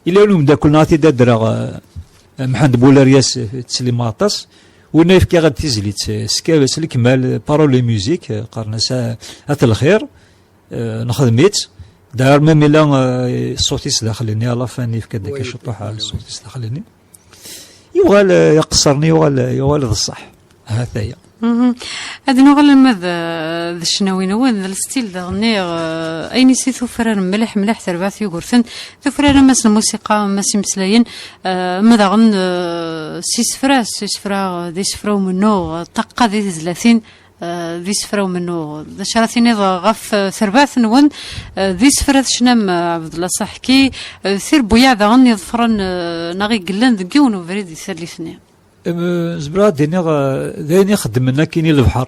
Yella yiwen umeddakel-nneɣ ad t-id-adreɣ, eh, Mḥend Bularyas, eh, ttsellimeɣ aṭas. Winna yefka-aɣ-d tizlit, eh, s, s lekmal, eh, parole et musique, eh, qqaren-as a, at lxir. Eh, nexdem-itt. D'ailleurs, même ila, eh, ṣṣut-is daxel-nni, à la fin, yefka-d akka ciṭuḥ, eh, ṣṣut-is daxel-nni. Yuɣal, eh, aqeṣṣer-nni yuɣal, eh, yuɣal d ṣṣeḥ. Ahat aya. Mhm. Ad nuɣal alma d, eh, d ccnawi-nwen, d lestil daɣen-nni, eh, ayen i si tufrarem mliḥ, mliḥ terbaɛt Yugurten, tufrarem ass n lmusiqa, ass imeslayen, eh, ma daɣen, eh, s isefra, s isefra, eh, d isefra umennuɣ, eh, ṭṭaqqa di tezlatin, eh, d isefra umennuɣ. D acu ara tiniḍ ɣef, eh, terbaɛt-nwen, eh, d isefra tecnam, eh, Ɛebdella Saḥki, eh, tirebbuyaɛ daɣen iḍefren, eh, neɣ i yellan deg yiwen ubrid di tallit-nni? Em, zemreɣ ad d-iniɣ, eh, d ayen ixeddmen akkin i lebḥer.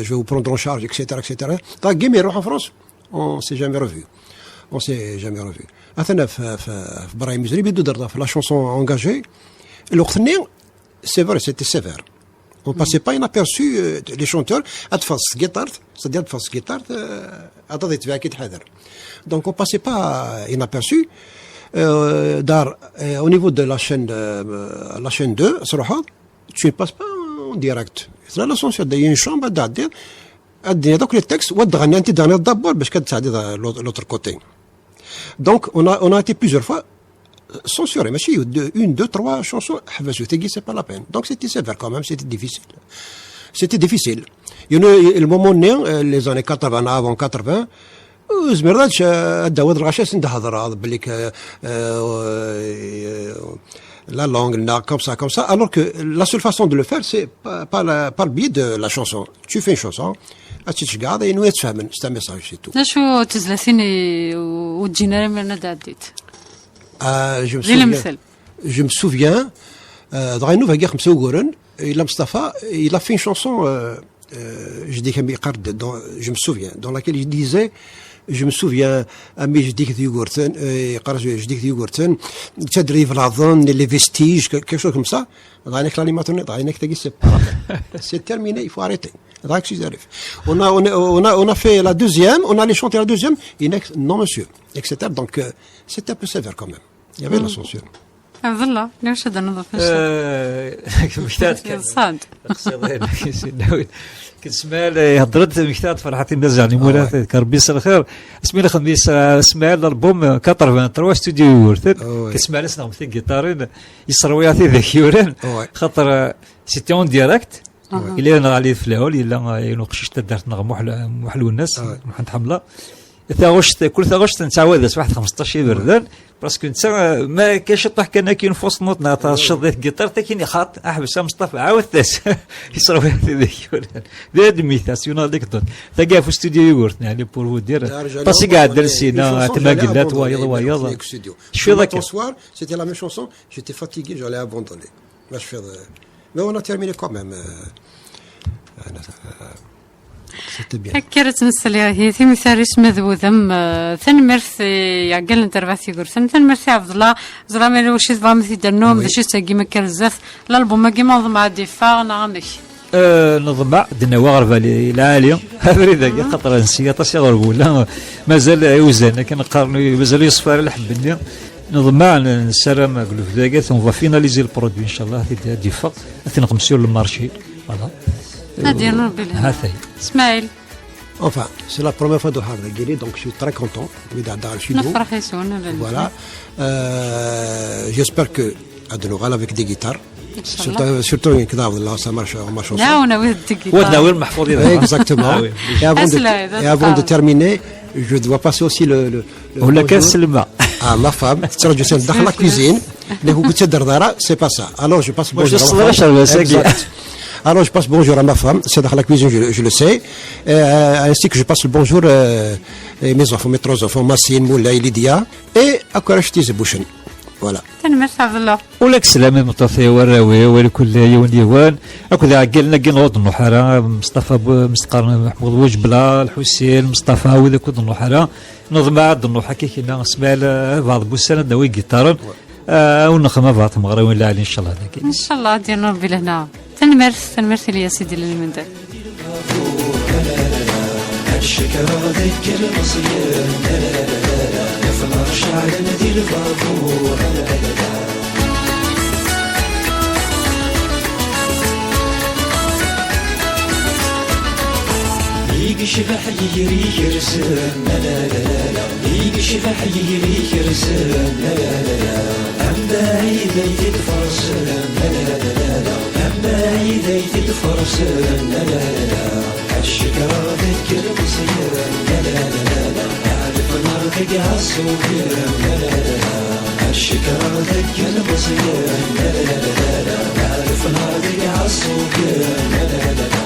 euh, je vais vous prendre en charge, et cetera, et cetera. Dagi mi iruḥ en France, on s'est jamais revu. On s'est jamais revu. Atan ɣef, ɣef, ɣef Brahim Uzrib i d-udreḍ ɣef la chanson engagée. Lweqt-nni, c'est vrai, c'était sévère. On passait pas inaperçu, euh, les chanteurs, ad teffeɣ s tgiṭart, c'est-à-dire ad teffeɣ s tgiṭart, euh, ad aḍ-itbeɛ-ik-id ḥader. Donc on passait pas inaperçu. Euh, dar, euh, au niveau de la chaîne, euh, la chaîne deux, truḥeḍ, tu ne passes pas en direct. C'est la censure, il y a une chambre, ad d-tɛeddiḍ, ad d-tiniḍ akk les textes, wa d-ɣenni, anti d-ɣenni d'abord, parce que ad d-tɛeddiḍ l'autre, l'autre côté. Donc, on a, on a été plusieurs fois censuré. Mais si, deux, une, deux, trois chansons, حبسوا, تيجي, c'est pas la peine. Donc, c'était sévère quand même, c'était difficile. C'était difficile. Il y a eu le moment, euh, les années quatre-vingts, avant quatre-vingts, euh, زمير داتش, euh, داود الغشاش عند هضرة, بلي ك-, euh, euh, la langue, là, comme ça, comme ça. Alors que la seule façon de le faire, c'est par, par la, par le biais de la chanson. Tu fais une chanson, ad tt-tceggɛeḍ, ayen ur yettfehmen, c'est un message, c'est tout. D acu tezlatin i-, ur ǧǧin ara mi ad ɛeddit? Ah, je me Di souviens, lemtel. Je me souviens, euh, dɣa inuba-agi xemsa uguren, ila Mustafa, il a fait une chanson, euh, euh, je dis, dans, je me souviens, dans laquelle il disait, je me souviens, ami, je dis que Yugurten, euh, je dis que Yugurten, c'est des les vestiges, quelque chose comme ça. Dɣa inek l'animateur, dɣa inek tagi, c'est pas la peine. C'est terminé, il faut arrêter. Dɣa, excusez-moi. On a, on a, on a, on a fait la deuxième, on allait chanter la deuxième, inek, non, monsieur, et cetera. Donc, euh, c'était un peu sévère quand même. Il y avait la censure. Abdallah, d acu ad d-nḍef? Eh, mektat kan. Yeḍsa-d. Aqsiḍ-in, Sidnawit. Ked Smaɛil, eh, ihedder-d mektat Ferḥat Imazaɣ, ni mura, ah, ouais, k Rebbi s lxir. Asmi lxemis, eh, Smaɛil, l'album, eh, quatre-vingt-trois, studio Yugurten. Ah, ouais. Ked Smaɛil, as-neɣmet tigiṭarin, yesserwa-yaɣ tidak yuran. Ah, ouais. Xaṭer, eh, c'était en direct. Aha. Yella neɣ Ali Flaɛul, yella, eh, yiwen uqcic n taddart-nneɣ, Muḥ-, Muḥ Lwennas, ah, ouais, Muḥend Ḥamla. Taɣect, kul taɣect nettɛawad-as waḥed xmesṭac iberdan, parce que netta, eh, ma kan ciṭuḥ kan akka une fausse note neɣ tecceḍ di tgiṭart, akin ixaṭ, aḥbes a Meṣṭafa, ɛawed-as. Yesserwa-yaɣ tidak yuran. D admit, c'est une anecdote. Tagi ɣef studio Yugurten, yeɛni, pour vous dire, aṭas i iɛeddan sina, atma gellat, wayeḍ, wayeḍ. Cfiɣ akka. C'était la même chanson, j'étais fatigué, j'allais abandonner. Là, je fais, euh, mais on a terminé quand même, euh, euh, c'était bien. Akka ara tt-nsel ihi, timitaris ma d wudem, euh, tanemmirt i yiɛeggalen n terbaɛt Yugurten, tanemmirt i Ɛebdellah, ẓra ma yella wacu i tebɣam ad t-id-ternum, d acu i tettgim akka ar zdat, l'album-agi ma neḍmeɛ ad d-iffeɣ, neɣ amek? Euh, neḍmeɛ, d-nawi aɣerbal lɛali, abrid-agi, xaṭer nsi aṭas iɣerbulen, mazal iwzan, akken qqaren, mazal ur yeṣfi ara lḥebb-nni. Neḍmeɛ, n-, nessaram deg lebda-agi, on va finaliser le produit, inchallah, ad d-, ad d-yeffeɣ, ad t-nqem sur le marché. Voilà. Ad yernu Rebbi lehna. Ha-t-ay. Smaɛil. Enfin, c'est la première fois de Harvard Guéry, donc je suis très content. Oui, dans, dans le sud. Nefreḥ yes-wen, ula d nekkni. Voilà. Euh, j'espère que ad nuɣal avec des guitares. Inch'Allah. Surtout, surtout avec David, là, ça marche, on marche ensemble. Nɛawen awid des guitares. Wa d-nawi Meḥfud. Oui, exactement. Ah oui. Et avant de, et avant de terminer, je dois passer aussi le, le, le bonjour à ma femme. Tettṛaǧu-tt daxel la cuisine. Nekk ur tt-id-rḍiɣ ara, c'est pas ça. Alors, je passe bonjour à ma femme. Exact. Alors, je passe bonjour à ma femme, c'est dans la cuisine, je, je le sais. Euh, ainsi que je passe le bonjour euh, à mes enfants, mes trois enfants, Massine, Moulay, Lydia, et à Kourash Tizebuchen. Voilà. Tanemmirt, Ɛebdella. Ula deg sslam i tmeṭṭut-iw, arraw-iw, i lkull yiwen yiwen. Akked iɛeggalen-agi ur d-nruḥ ara, Meṣṭafa Bu-, Meṣṭafa Meḥmud Wejbla, Lḥusin, Meṣṭafa, wid akk ur d-nruḥ ara. Neḍmeɛ ad d-nruḥ akka kina, Smaɛil, eh, beɛḍ n wussan ad d-nawi igiṭaren. Ah, ur nexdem abeɛḍ tmeɣriwin lɛali, ncallah, dagi. Ncallah, ad d-yernu Rebbi lehna. Tanemmirt, tanemmirt Ilyas i d-illan i lmendad. I yecbeḥ yiger ikersen, la la la la la. I yecbeḥ yiger ikersen, la la la la. Am baɛid ay t-id-fersen, la la la la la. Am baɛid ay t-id-fersen, la la la la. Ad cekreɣ deg ilmeẓyen, la la la la la. Ad fneɣ deg iɛeṣṣuben, la la la la. Ad cekreɣ deg ilmeẓyen, la la la la la. Ad fneɣ deg iɛeṣṣuben, la la la la la.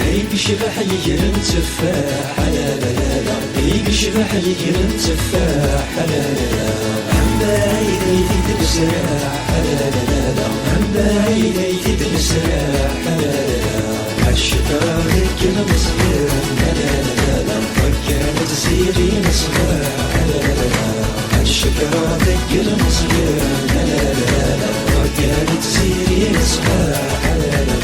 Ay yecbeḥ yiger n tteffaḥ, a la la la la. Ay yecbeḥ yiger n tteffaḥ, a la la la. Am baɛid ay t-id-nesraḥ, a la la la la. Am baɛid ay t-id-nesraḥ, a la la la. Ad cekreɣ deg ilmeẓyen, a la la la la. Waggan n tziri n ṣṣbeḥ, a la la la la. Ad cekreɣ deg ilmeẓyen, a la la la la. Waggan n tziri n ṣṣbeḥ, a la la la.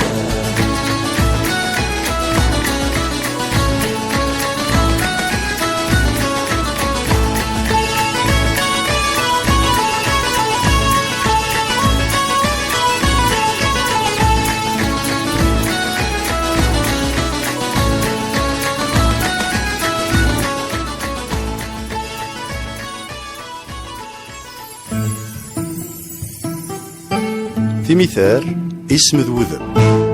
Timitar, isem d wudem.